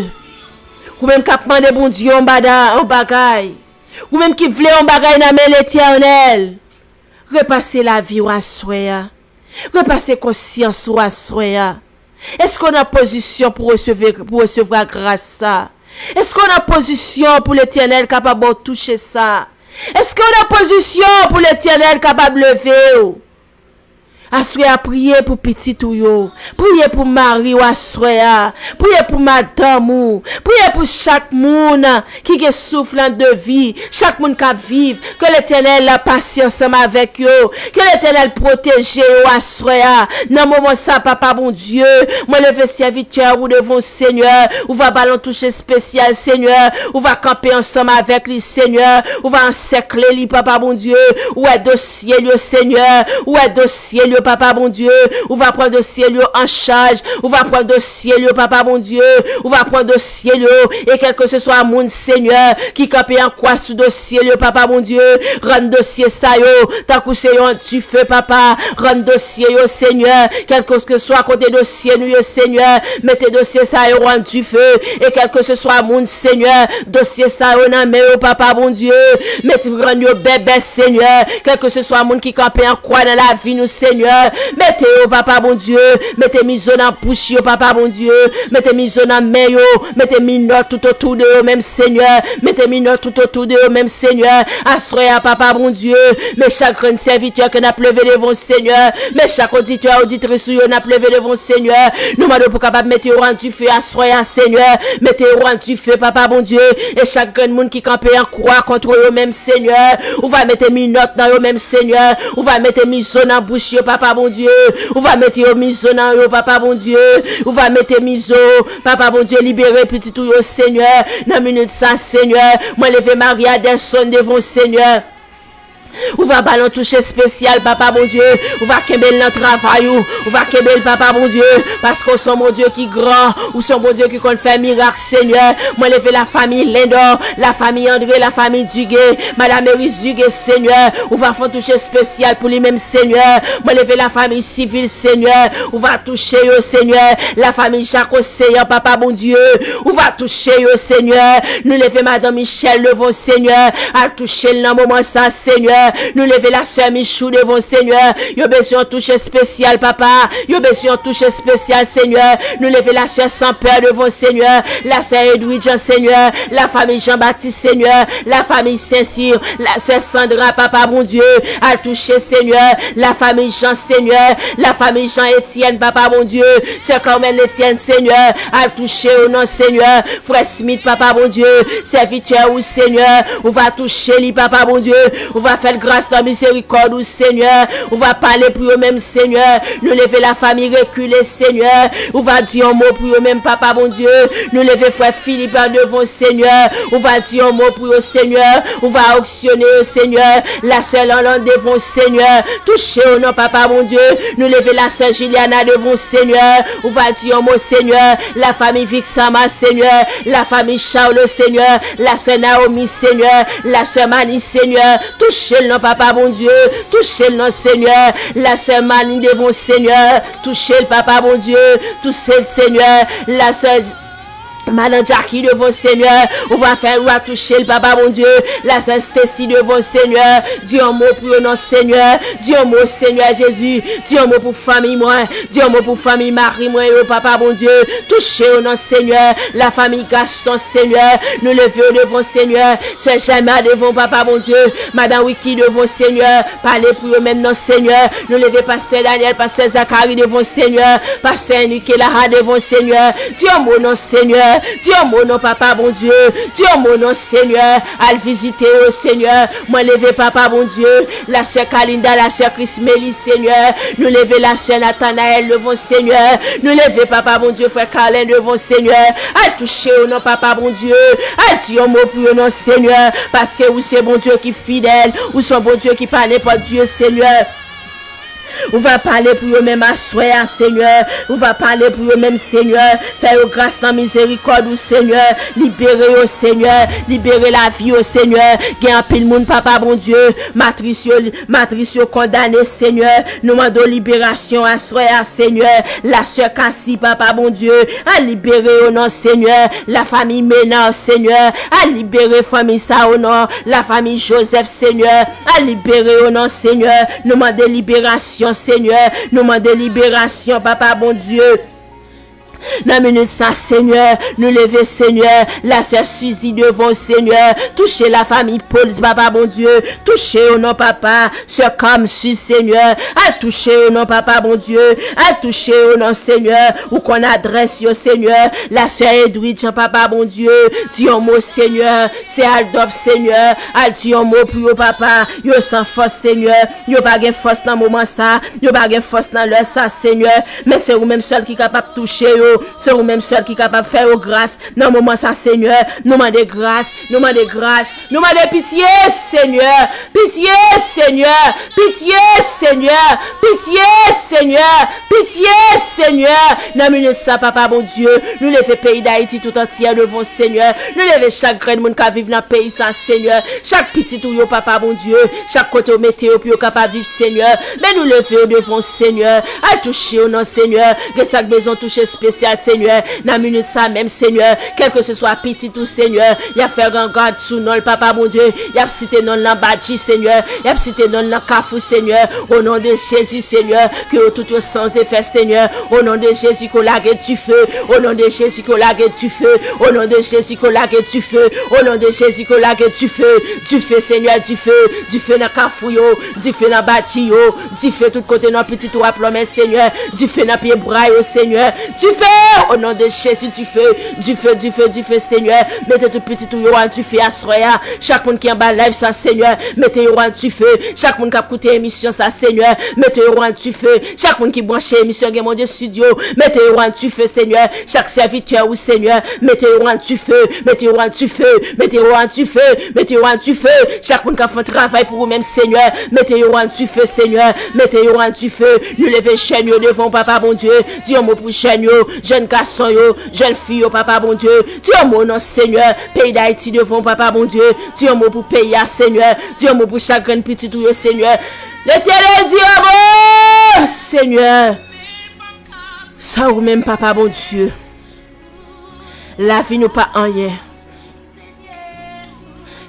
ou menm k ap mande Bondye yon bada-, yon bagay, ou menm ki vle yon bagay nan men Letènèl, repase lavi w aswè a. Repase konsyans ou aswè a. Èske w nan pozisyon pou reseve-, pou resevwa gras sa? Èske w nan pozisyon pou Letènèl kapab ba w touche sa? Èske w nan pozisyon pou Letènèl kapab leve w? Aswè a, priye pou pitit ou yo. Priye pou mari w aswè a. Priye pou madanm ou. Priye pou chak moun ki gen soufrans de vi. Chak moun k ap viv. Ke Letènèl pase ansanm avèk yo. Ke Letènèl pwoteje yo aswè a. Nan moman sa, Papa Bondye, mwen leve sèvitè ou devan w, Senyè. Ou va ba l yon touche espesyal, Senyè. Ou va kanpe ansanm avèk li, Senyè. Ou va ansèkle li, Papa Bondye. Ou wè dosye l yo, Senyè. Ou wè dosye l yo, Papa Bondye. Ou va pran dosye l yo an chaj. Ou va pran dosye l yo, Papa Bondye. Ou va pran dosye l yo. E kèlkeseswa moun, Senyè, ki kanpe an kwa sou dosye l yo, Papa Bondye, rann dosye sa yo tankou se yon dife, Papa. Rann dosye yo, Senyè, kèlkeseswa kote dosye nou yo, Senyè, mete dosye sa yo an dife. E kèlkeseswa moun, Senyè, dosye sa yo nan men yo, Papa Bondye, mete, rann yo bèbè, Senyè. Kèlkeseswa moun ki kanpe an kwa nan lavi nou, Senyè, mete yo, Papa Bondye, mete mizo nan bouch yo, Papa Bondye, mete mizo nan men yo, mete minòt toutotou de yo menm, Senyè, mete minòt toutotou de yo menm, Senyè. Aswè a, Papa Bondye, men chak grenn sèvitè ke n ap leve devan w, Senyè, men chak oditè, oditris ou yo n ap leve devan w, Senyè. Nou mande w pou kapab mete yo an dife aswè a, Senyè. Mete yo an dife, Papa Bondye. E chak grenn moun ki kanpe an kwa kont yo menm, Senyè, ou va mete minòt nan yo menm, Senyè. Ou va mete mizo nan bouch yo, Papa Bondye. Ou va mete yo mizo nan yo, Papa Bondye. Ou va mete mizo, Papa Bondye, libere pitit ou yo, Senyè. Nan minit sa, Senyè, mwen leve Maria Delson devan w, Senyè. Ou va ba l yon touche espesyal, Papa Bondye. Ou va kenbe l nan travay ou. Ou va kenbe l, Papa Bondye. Paske w se yon Bondye ki gran. Ou se yon Bondye ki konn fè mirak, Senyè. Mwen leve lafanmi Lendò, lafanmi Andre, lafanmi Dugué, Madanm Eris Dugué, Senyè. Ou va fè yon touche espesyal pou li menm, Senyè. Mwen leve lafanmi Sivil, Senyè. Ou va touche yo, Senyè. Lafanmi Jako Seyan, Papa Bondye. Ou va touche yo, Senyè. Nou leve Madanm Michel devan w, Senyè. Al touche l nan moman sa, Senyè. Nou leve lasè Michou devan w, Senyè. Yo bezwen yon touche espesyal, Papa. Yo bezwen yon touche espesyal, Senyè. Nou leve lasè Sanpè devan w, Senyè. Lasè Edwidjan, Senyè. Lafanmi Jean Baptiste, Senyè. Lafanmi Sensir. Lasè Sandra, Papa Bondye. Al touche, Senyè. Lafanmi Jean, Senyè. Lafanmi Jean Etienne, Papa Bondye. Sè Carmen Etienne, Senyè. Al touche yo non, Senyè. Frè Smith, Papa Bondye, sèvitè ou, Senyè, ou va touche li, Papa Bondye, ou va fè l gras nan mizerikòd ou, Senyè, ou va pale pou yo menm, Senyè, nou leve lafanmi Rekile, Senyè, ou va di yon mo pou yo menm, Papa Bondye, nou leve frè Philippe devan, Senyè, ou va di yon mo pou yo, Senyè, ou va onksyone yo, Senyè, lasè Lanlan devan, Senyè, touche yo non, Papa Bondye, nou leve lasè Juliana devan, Senyè, ou va di yon mo, Senyè, lafanmi Vixama, Senyè, lafanmi Charles, Senyè, lasè Naomi, Senyè, lasè Mani, Senyè, touche l non, Papa Bondye, touche l non, Senyè, lasè Mani devan, Senyè, touche l, Papa Bondye, touche l, Senyè, lasè Madan Jackie devan, Senyè, ou va fè, ou va touche l, Papa Bondye, lasè Stacy devan, Senyè, di yon mo pou yo non, Senyè, di yon mo, Senyè Jezi, di yon mo pou fanmi mwen, di yon mo pou fanmi mari mwen yo, Papa Bondye. Touche yo non, Senyè. Lafanmi Gaston, Senyè. Nou leve yo devan, Senyè. Sè Jema devan, Papa Bondye. Madan Wiki devan, Senyè. Pale pou yo menm non, Senyè. Nou leve Pastè Daniel, Pastè Zakari devan, Senyè. Pastè Enrique Lara devan, Senyè. Di yon mo non, Senyè. Di yon mo non, Papa Bondye. Di yon mo non, Senyè. Al vizite yo, Senyè. Mwen leve, Papa Bondye, lasè Kalinda, lasè Krismeli, Senyè. Nou leve lasè Nathanaël devan, Senyè. Nou leve, Papa Bondye, frè Carlin devan, Senyè. Al touche yo non, Papa Bondye. Al di yon mo pou yo non, Senyè. Paske ou se Bondye ki fidèl. Ou se yon Bondye ki pa nenpòt Dye, Senyè. Ou va pale pou yo menm aswè a, Senyè. Ou va pale pou yo menm, Senyè. Fè yo gras nan mizerikòd ou, Senyè. Libere yo, Senyè. Libere lavi yo, Senyè. Gen anpil moun, Papa Bondye, matris yo, matris yo kondane, Senyè. Nou mande w liberasyon aswè a, Senyè. Lasè Kasi, Papa Bondye, al libere yo non, Senyè. Lafanmi Menard, Senyè, al libere fanmi sa yo non. Lafanmi Joseph, Senyè, al libere yo non, Senyè. Nou mande liberasyon, Senyè. Nou mande liberasyon, Papa Bondye. Nan minit sa, Senyè, nou leve, Senyè, la sè Suzy devan w, Senyè. Touche la fanmi Paul, Papa Bondye. Touche yo non, Papa. Sè Kam, Suzy, Senyè. Al touche yo non, Papa Bondye. Al touche yo non, Senyè. Ou konn adrès yo, Senyè. La sè Edwidge, Papa Bondye. Di yon mo, Senyè. Sè Adolphe, Senyè. Al di yon mo pou yo, Papa. Yo san fòs, Senyè. Yo pa gen fòs nan moman sa. Yo pa gen fòs nan lè sa, Senyè. Men se ou menm sèl ki kapab touche yo. Se ou menm sèl ki kapab fè yo gras. Nan moman sa, Senyè, nou mande gras, nou mande gras, nou mande pitye, Senyè, pitye, Senyè, pitye, Senyè, pitye, Senyè, pitye, Senyè. Nan minit sa, Papa Bondye, nou leve peyi Dayiti tout antyè devan w, Senyè. Nou leve chak grenn moun k ap viv nan peyi sa, Senyè. Chak pitit ou yo, Papa Bondye, chak kote ou mete yo pou yo kapab viv, Senyè. Men nou leve yo devan w, Senyè. Al touche yo non, Senyè. Gen sa k bezwen touche espesyal, Senyè. Nan minit sa menm, Senyè, kèlkeswa pitit ou, Senyè, y ap fè gangad sou non l, Papa Bondye. Y ap site non l nan badji, Senyè. Y ap site non l nan kafou, Senyè. O non de Jezi, Senyè, ke yo tout yo san efè, Senyè. O non de Jezi, ke w lage dife. O non de Jezi, ke w lage dife. O non de Jezi, ke w lage dife. O non de Jezi, ke w lage dife. Dife, Senyè, dife. Dife nan kafou yo. Dife nan badji yo. Dife tout kote non pitit ou ap lonmen, Senyè. Dife nan pye bwa yo, Senyè. Dife! O non de Jezi, dife. Dife, dife, dife, Senyè. Mete tout pitit ou yo an dife aswè a. Chak moun ki anba live sa, Senyè, mete yo an dife. Chak moun k ap koute emisyon sa, Senyè, mete yo an dife. Chak moun ki branche emisyon Gen Bondye Studio, mete yo an dife, Senyè. Chak sèvitè ou, Senyè, mete yo an dife. Mete yo an dife. Mete yo an dife. Mete yo an dife. Chak moun k ap fè travay pou ou menm, Senyè, mete yo an dife, Senyè. Mete yo an dife. Nou leve jèn yo devan w, Papa Bondye. Di yon mo pou jèn yo, jèn gason yo, jèn fi yo, Papa Bondye. Di yon mo non, Senyè. Peyi Dayiti devan w, Papa Bondye. Di yon mo pou peyi a, Senyè. Di yon mo pou chak grenn pitit ou yo, Senyè. Letènèl di yon mo, Senyè. San ou menm, Papa Bondye, lavi nou pa anyen.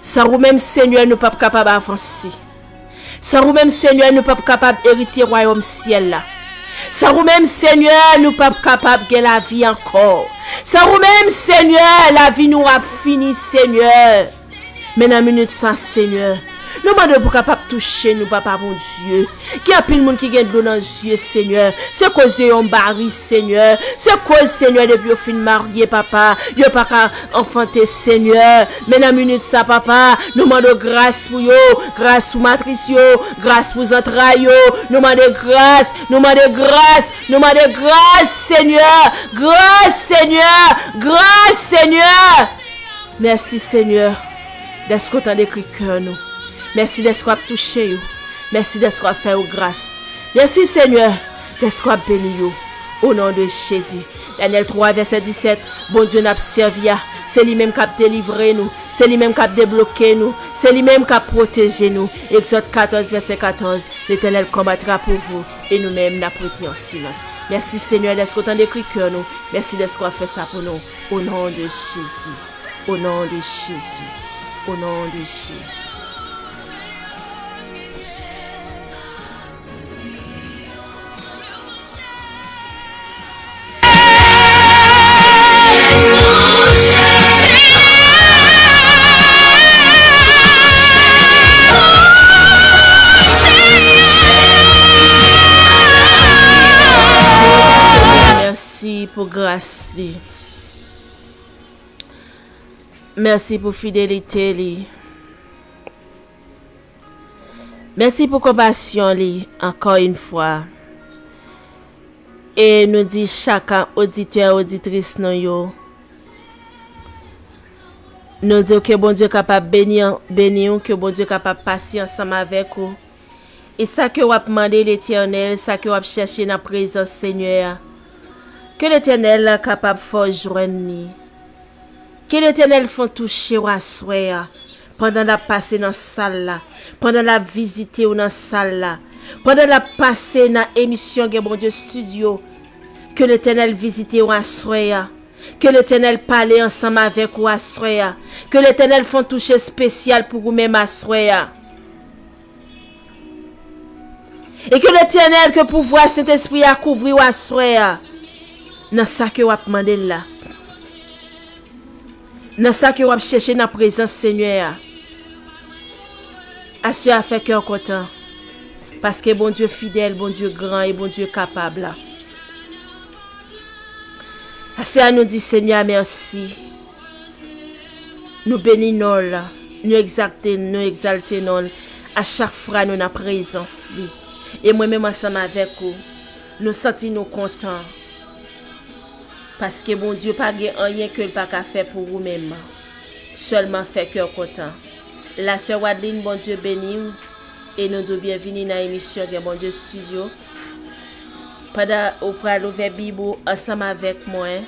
San ou menm, Senyè, nou p ap kapab avanse. San ou menm, Senyè, nou p ap kapab eritye wayòm syèl la. San ou menm, Senyè, nou p ap kapab gen lavi ankò. San ou menm, Senyè, lavi nou ap fini, Senyè. Men nan minit sa, Senyè, nou mande w pou kapab touche nou, Papa Bondye. Gen anpil moun ki gen dlo nan zye, Senyè. Se koz yo yon mari, Senyè. Se koz, Senyè, depi yo fin marye, Papa, yo pa ka anfante, Senyè. Men nan minit sa, Papa, nou mande w gras pou yo, gras pou matris yo, gras pou zantray yo. Nou mande gras, nou mande gras, nou mande gras, Senyè. Gras, Senyè. Gras, Senyè. Mèsi, Senyè, dèske w tande kri kè nou. Mèsi dèske w ap touche yo. Mèsi dèske w ap fè yo gras. Mèsi, Senyè, dèske w ap beni yo. O non de Jezi. Danyèl twa, vèsè disèt, Bondye n ap sèvi a, se li menm k ap delivre nou. Se li menm k ap debloke nou. Se li menm k ap pwoteje nou. Egzòd katòz, vèsè katòz, L'Éternel combattra pour vous, et nou menm n ap rete an silans. Mèsi, Senyè, dèske w tande kri kè nou. Mèsi dèske w ap fè sa pou nou. Au nom de Jésus. Au nom de Jésus. Au nom de Jésus. Mèsi pou gras li. Mèsi pou fidelite li. Mèsi pou konpasyon li, ankò yon fwa. E nou di chak oditè, oditris nou yo, nou di w ke Bondye kapab beni, beni w, ke Bondye kapab pase ansanm avèk ou. E sa ke w ap mande Letènèl, sa ke w ap chèche nan prezans Senyè a, ke Letènèl kapab fè w jwenn li. Ke Letènèl fè w touche w aswè a, pandan l ap pase nan sal la, pandan l ap vizite w nan sal la, pandan l ap pase nan emisyon Gen Bondye Studio. Ke Letènèl vizite w aswè a. Ke Letènèl pale ansanm avèk ou aswè a. Ke Letènèl fè w touche espesyal pou ou menm aswè a. E ke Letènèl, ke pouvwa Sentespri a kouvri w aswè a. nan sa ke w ap mande l la, nan sa ke w ap chèche nan prezans Senyè a. Aswè a, fè kè w kontan, paske Bondye fidèl, Bondye gran e Bondye kapab la. Aswè a, nou di Senyè a mèsi. Nou beni non l, nou egzakte, nou egzalte non l a chak fwa nou nan prezans li. E mwen menm ansanm avèk ou, nou santi nou kontan. Paske Bondye pa gen anyen ke l pa ka fè pou ou menm. Sèlman fè kè w kontan. La sè Wadeline, Bondye beni w. E nou di w byenvini nan emisyon Gen Bondye Studio. Pandan ou pral ouvè Bib ou ansanm avèk mwen,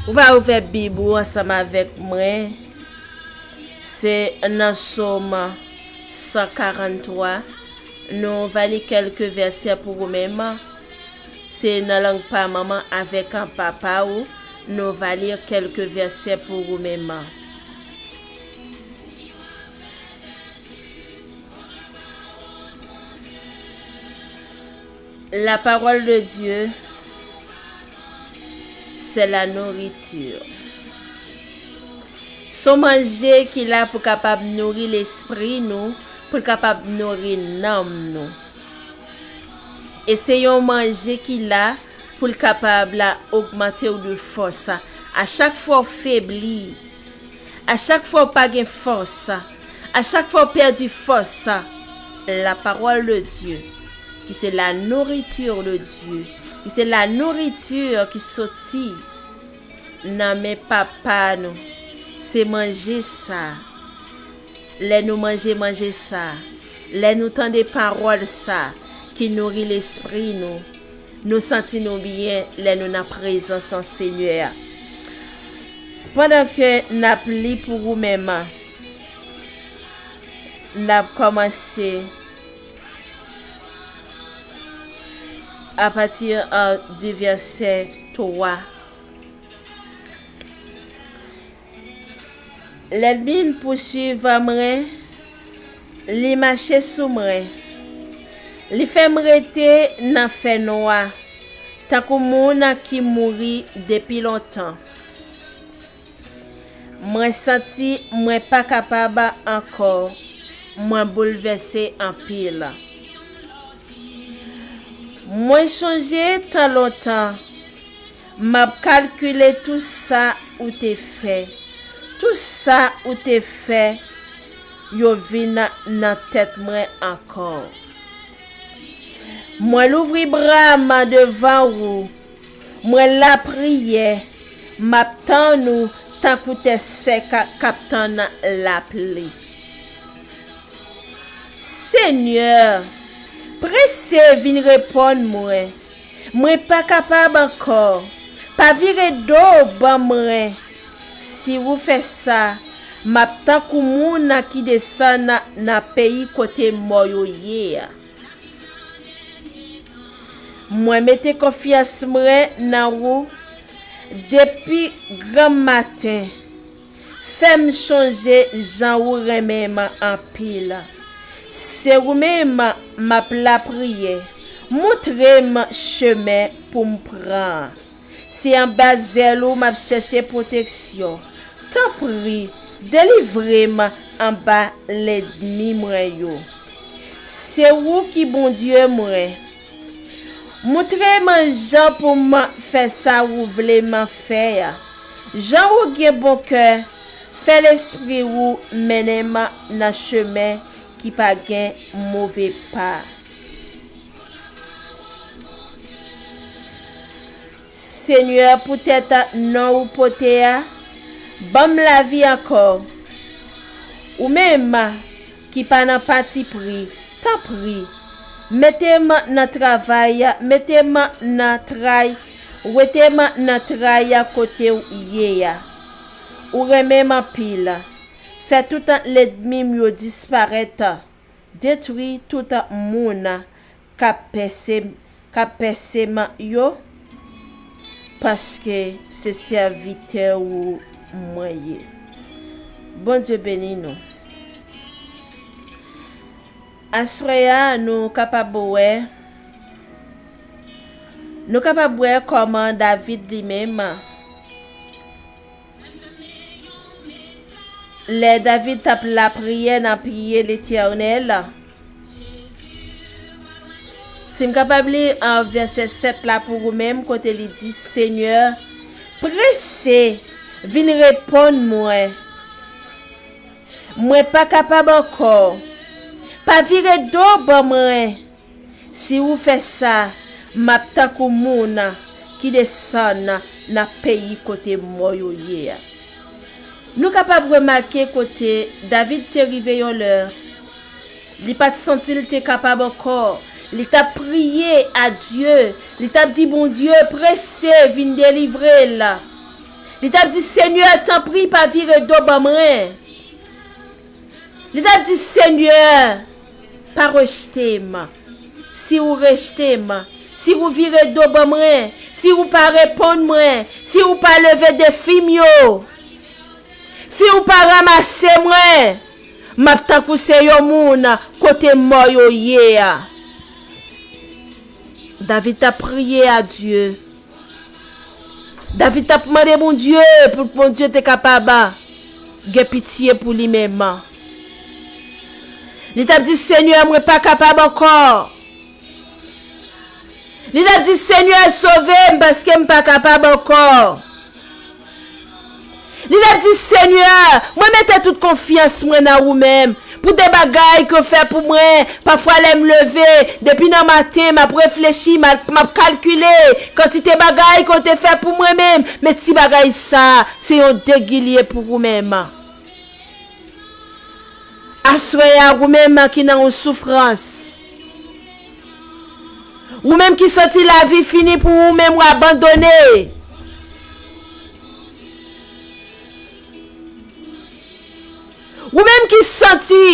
ou va ouvè Bib ou ansanm avèk mwen. Se nan Sòm san karanntwa. Nou va li kèlke vèsè pou ou menm. Se nan lang pa manman avèk papa ou. Nou va li kèlke vèsè pou ou menm. La parole de Dieu, c'est la nourriture. Se yon manje ki la pou kapab nouri lespri nou, pou l kapab nouri nanm nou. E se yon manje ki la pou l kapab la ogmante w de fòs. A chak fwa w febli, a chak fwa w pa gen fòs, a chak fwa w pèdi fòs, la parole de Dieu, ki se la nourriture de Dieu, ki se la nourriture ki soti nan men Papa nou, se manje sa. Lè nou manje manje sa, lè nou tande pawòl sa ki nouri lespri nou, nou santi nou byen lè nou nan prezans an Senyè a. Pandan ke n ap li pou ou menm, n ap kòmanse apati, euh, di vèsè twa. Lènmi m pousuiv mwen, li mache sou mwen. Li fè m rete nan fènwa, tankou moun ki mouri depi lontan. Mwen santi mwen pa kapab ankò, mwen boulvèse anpil. Mwen chonje tan lontan, m ap kalkile tou sa ou te fè. Tou sa ou te fè, yo vin nan tèt mwen ankò. Mwen louvri bra m devan ou. Mwen lapriyè, m ap tann ou tankou tè sèk k ap tann lapli. Senyè, prese vin reponn mwen. Mwen pa kapab ankò. Pa vire do ban mwen. Si ou fè sa, m ap tankou moun ki desann nan peyi kote mò yo ye a. Mwen mete konfyans mwen nan ou depi granmmaten. Fè m chonje jan ou renmen m anpil. Se ou menm m ap lapriyè. Montre m chemen pou m pran. Se anba zèl ou m ap chèche pwoteksyon. Tanpri, delivre m anba lènmi mwen yo. Se ou ki Bondye mwen. Montre m jan pou m fè sa ou vle m fè a. Jan ou gen bon kè, fè lespri ou mennen m nan chemen ki pa gen move pa. Senyè, poutèt non ou pote a, ban m lavi ankò. Ou menm ki pa nan patipri, tanpri, mete m nan travay, mete m nan tray, wete m nan tray kote w ye a. Ou renmen m anpil. Fè tout lènmi m yo disparèt. Detwi tout moun k ap pèse, k ap pèse m yo, paske se sèvitè ou mwen ye. Bondye beni nou. Aswè a, nou kapab wè, Nou kapab wè kòman David li menm, lè David t ap lapriyè nan pye Letènèl, si m kapab li an vèsè sèt la pou ou menm, kote li di, Senyè, prese vin reponn mwen. Mwen pa kapab ankò. Pa vire do ban mwen. Si ou fè sa, m ap tankou moun ki desann nan peyi kote mò yo ye a. Nou kapab remake kote David te rive yon lè, li pa t santi l te kapab ankò. Li t ap priye a Dye. Li t ap di Bondye, prese vin delivre l. Li t ap di, Senyè, tanpri, pa vire do ban mwen. Li t ap di, Senyè, pa rejte m. Si ou rejte m, si ou vire do ban mwen, si ou pa reponn mwen, si ou pa leve defi m yo, si ou pa ranmase mwen, m ap tankou se yon moun kote mò yo ye a. David t ap priye a Dye. David t ap mande Bondye pou Bondye te kapab gen pitye pou li menm. Li t ap di, Senyè, mwen pa kapab ankò. Li t ap di, Senyè, sove m paske m pa kapab ankò. Li t ap di, Senyè, mwen mete tout konfyans mwen nan ou menm. Pou de bagay ke w fè pou mwen, pafwa lè m leve, depi nan maten, m ap reflechi, m ap, m ap kalkile kantite bagay ke w te fè pou mwen menm. Men ti bagay sa, se yon degi li ye pou ou menm. Aswè a, ou menm ki nan yon soufrans, ou menm ki santi lavi fini pou ou menm, ou abandone. Ou menm ki santi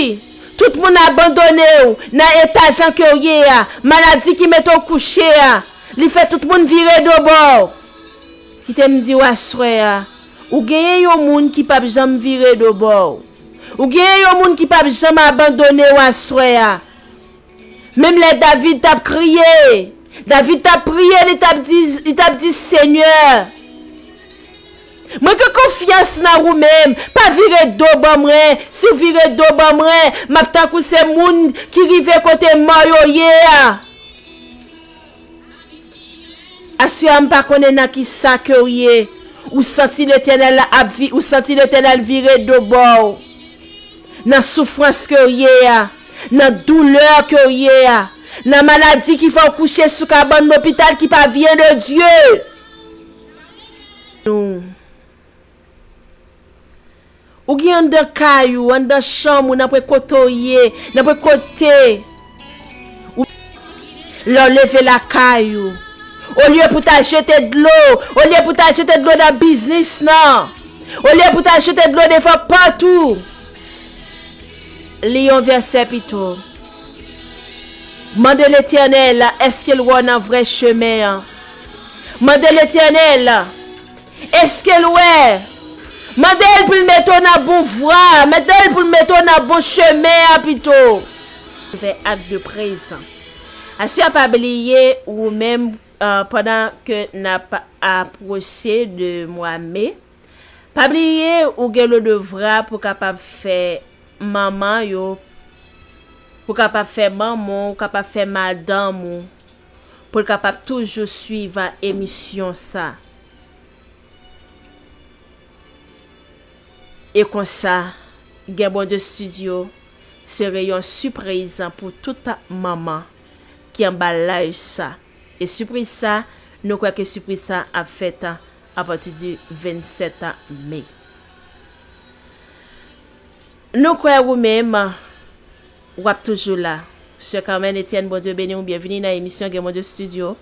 tout moun abandone w nan eta jan ke w ye a, maladi ki mete w kouche a, li fè tout moun vire do bò w. Kite m di w aswè a, ou genyen yon moun ki p ap janm vire do bò w. Ou genyen yon moun ki p ap janm abandone w aswè a. Menm lè David t ap kriye, David t ap priye, li t ap di, li t ap di, Senyè, mwen gen konfyans nan ou menm, pa vire do ban mwen, si w vire do ban mwen, m ap tankou se moun ki rive kote mò yo ye a. Aswè a, m pa konnen nan ki sa ke w ye. Ou santi Letènèl ap vi-, ou santi Letènèl vire do bò w. Nan soufrans ke w ye a, nan doulè ke w ye a, nan maladi ki fè w kouche sou kabann lopital ki pa vyen de Dye. Nou. Ou gen anndan kay ou, anndan chanm ou, nanpwen kote w ye, nanpwen kote. Ou, lè w leve lakay ou, olye pou ta jete dlo, olye pou ta jete dlo nan biznis nan, olye pou ta jete dlo devan pòt ou, li yon vèsè pito. Mande Letènèl èske l wè w nan vrè chemen an. Mande Letènèl èske l wè? Mande l pou l mete w nan bon vwa, mande l pou l mete w nan bon chemen an pito. Fè ak de prezan. Aswè a, pa bliye ou menm, euh, pandan ke n ap apwoche de mwa me, pa bliye ou gen le devwa pou kapab fè manman yo, pou kapab fè manman w, kapab fè madanm ou, pou l kapab toujou swiv emisyon sa. E konsa, Gen Bondye Studio sere yon sipriz pou tout manman ki anba live sa. E sipriz sa, nou kwè ke sipriz sa ap fèt apati di vennsèt me. Nou kwè ou menm, w ap toujou la. Sè Carmen Etienne, Bondye beni w, byenvini nan emisyon Gen Bondye Studio.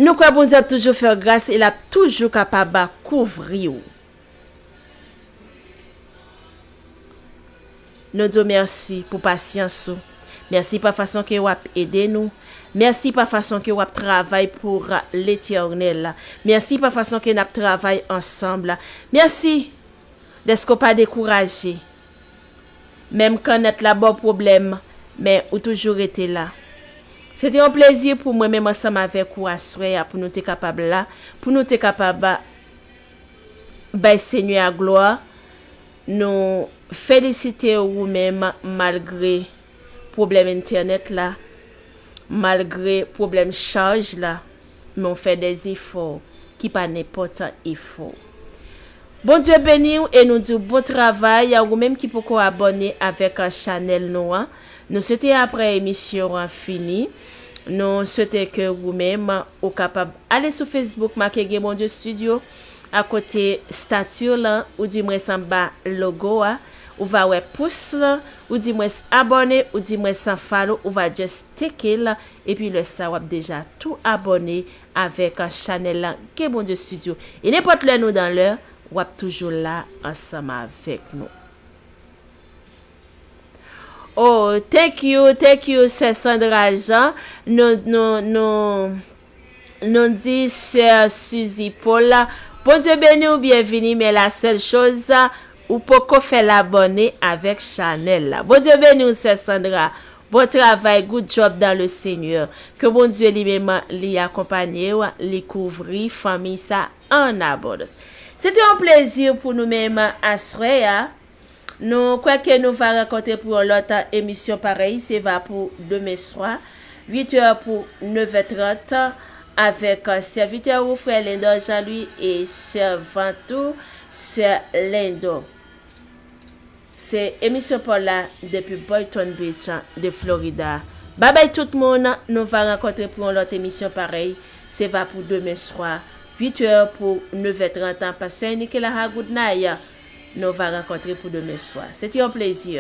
Nou kwè Bondye ap toujou fè w gras e l ap toujou kapab kouvri w. Nou di w mèsi pou pasyans ou. Mèsi pa fason ke w ap ede nou. Mèsi pa fason ke w ap travay pou Letènèl. Mèsi pa fason ke n ap travay ansanm. Mèsi dèske w pa dekouraje. Menm kan nèt la ba w pwoblèm, men ou toujou rete la. Se te yon plezi pou mwen menm ansanm avèk ou aswè a pou nou te kapab la, pou nou te kapab bay Senyè a glwa. Nou felisite ou menm malgre pwoblèm entènèt la, malgre pwoblèm chaj la, men w fè dèzefò ki pa nenpòt efò. Bondye beni w e nou di w bon travay. Ou menm ki poko abòne avèk chanèl nou an, nou swete apre emisyon an fini, nou swete ke ou menm ou kapab ale sou Facebook make gen Bondye Studio, akote stati lan, ou di mwens anba logo a, ou va wè pous lan, ou di mwens abòne, ou di mwens follow, ou va just teke l, epi lè sa w ap deja tou abòne avèk chanèl lan Gen Bondye Studio. E nenpòt lè nou dan lè, w ap toujou la ansanm avèk nou. Oh, thank you, thank you, Sè Sandra Jean. Nou, nou, nou, nou di Sè Suzy Paul, Bondye beni w, byenvini, men la sèl choz, ou poko fè l abòne avèk chanèl la. Bondye beni w, Sè Sandra. Bon travay, good job dans le Seigneur. Ke Bondye li menm li akonpanye w, li kouvri fanmi sa an abondans. Se te yon plezi pou nou menm aswè a. Nou kwè ke nou va rankontre pou yon lòt emisyon parèy. Se va pou demen swa, uit è pou nèf è trant, avèk sèvitè ou, frè Lendor Jean Louis, e sèvant ou, sè Lendor. Se emisyon pa w la depi Boynton Beach de Florida. Babay tout moun, nou va rankontre pou yon lòt emisyon parèy. Se va pou demen swa, uit è pou nèf è trant, pastè Enrique Laha, good night. Nou va rankontre pou demen swa. Se te yon plezi.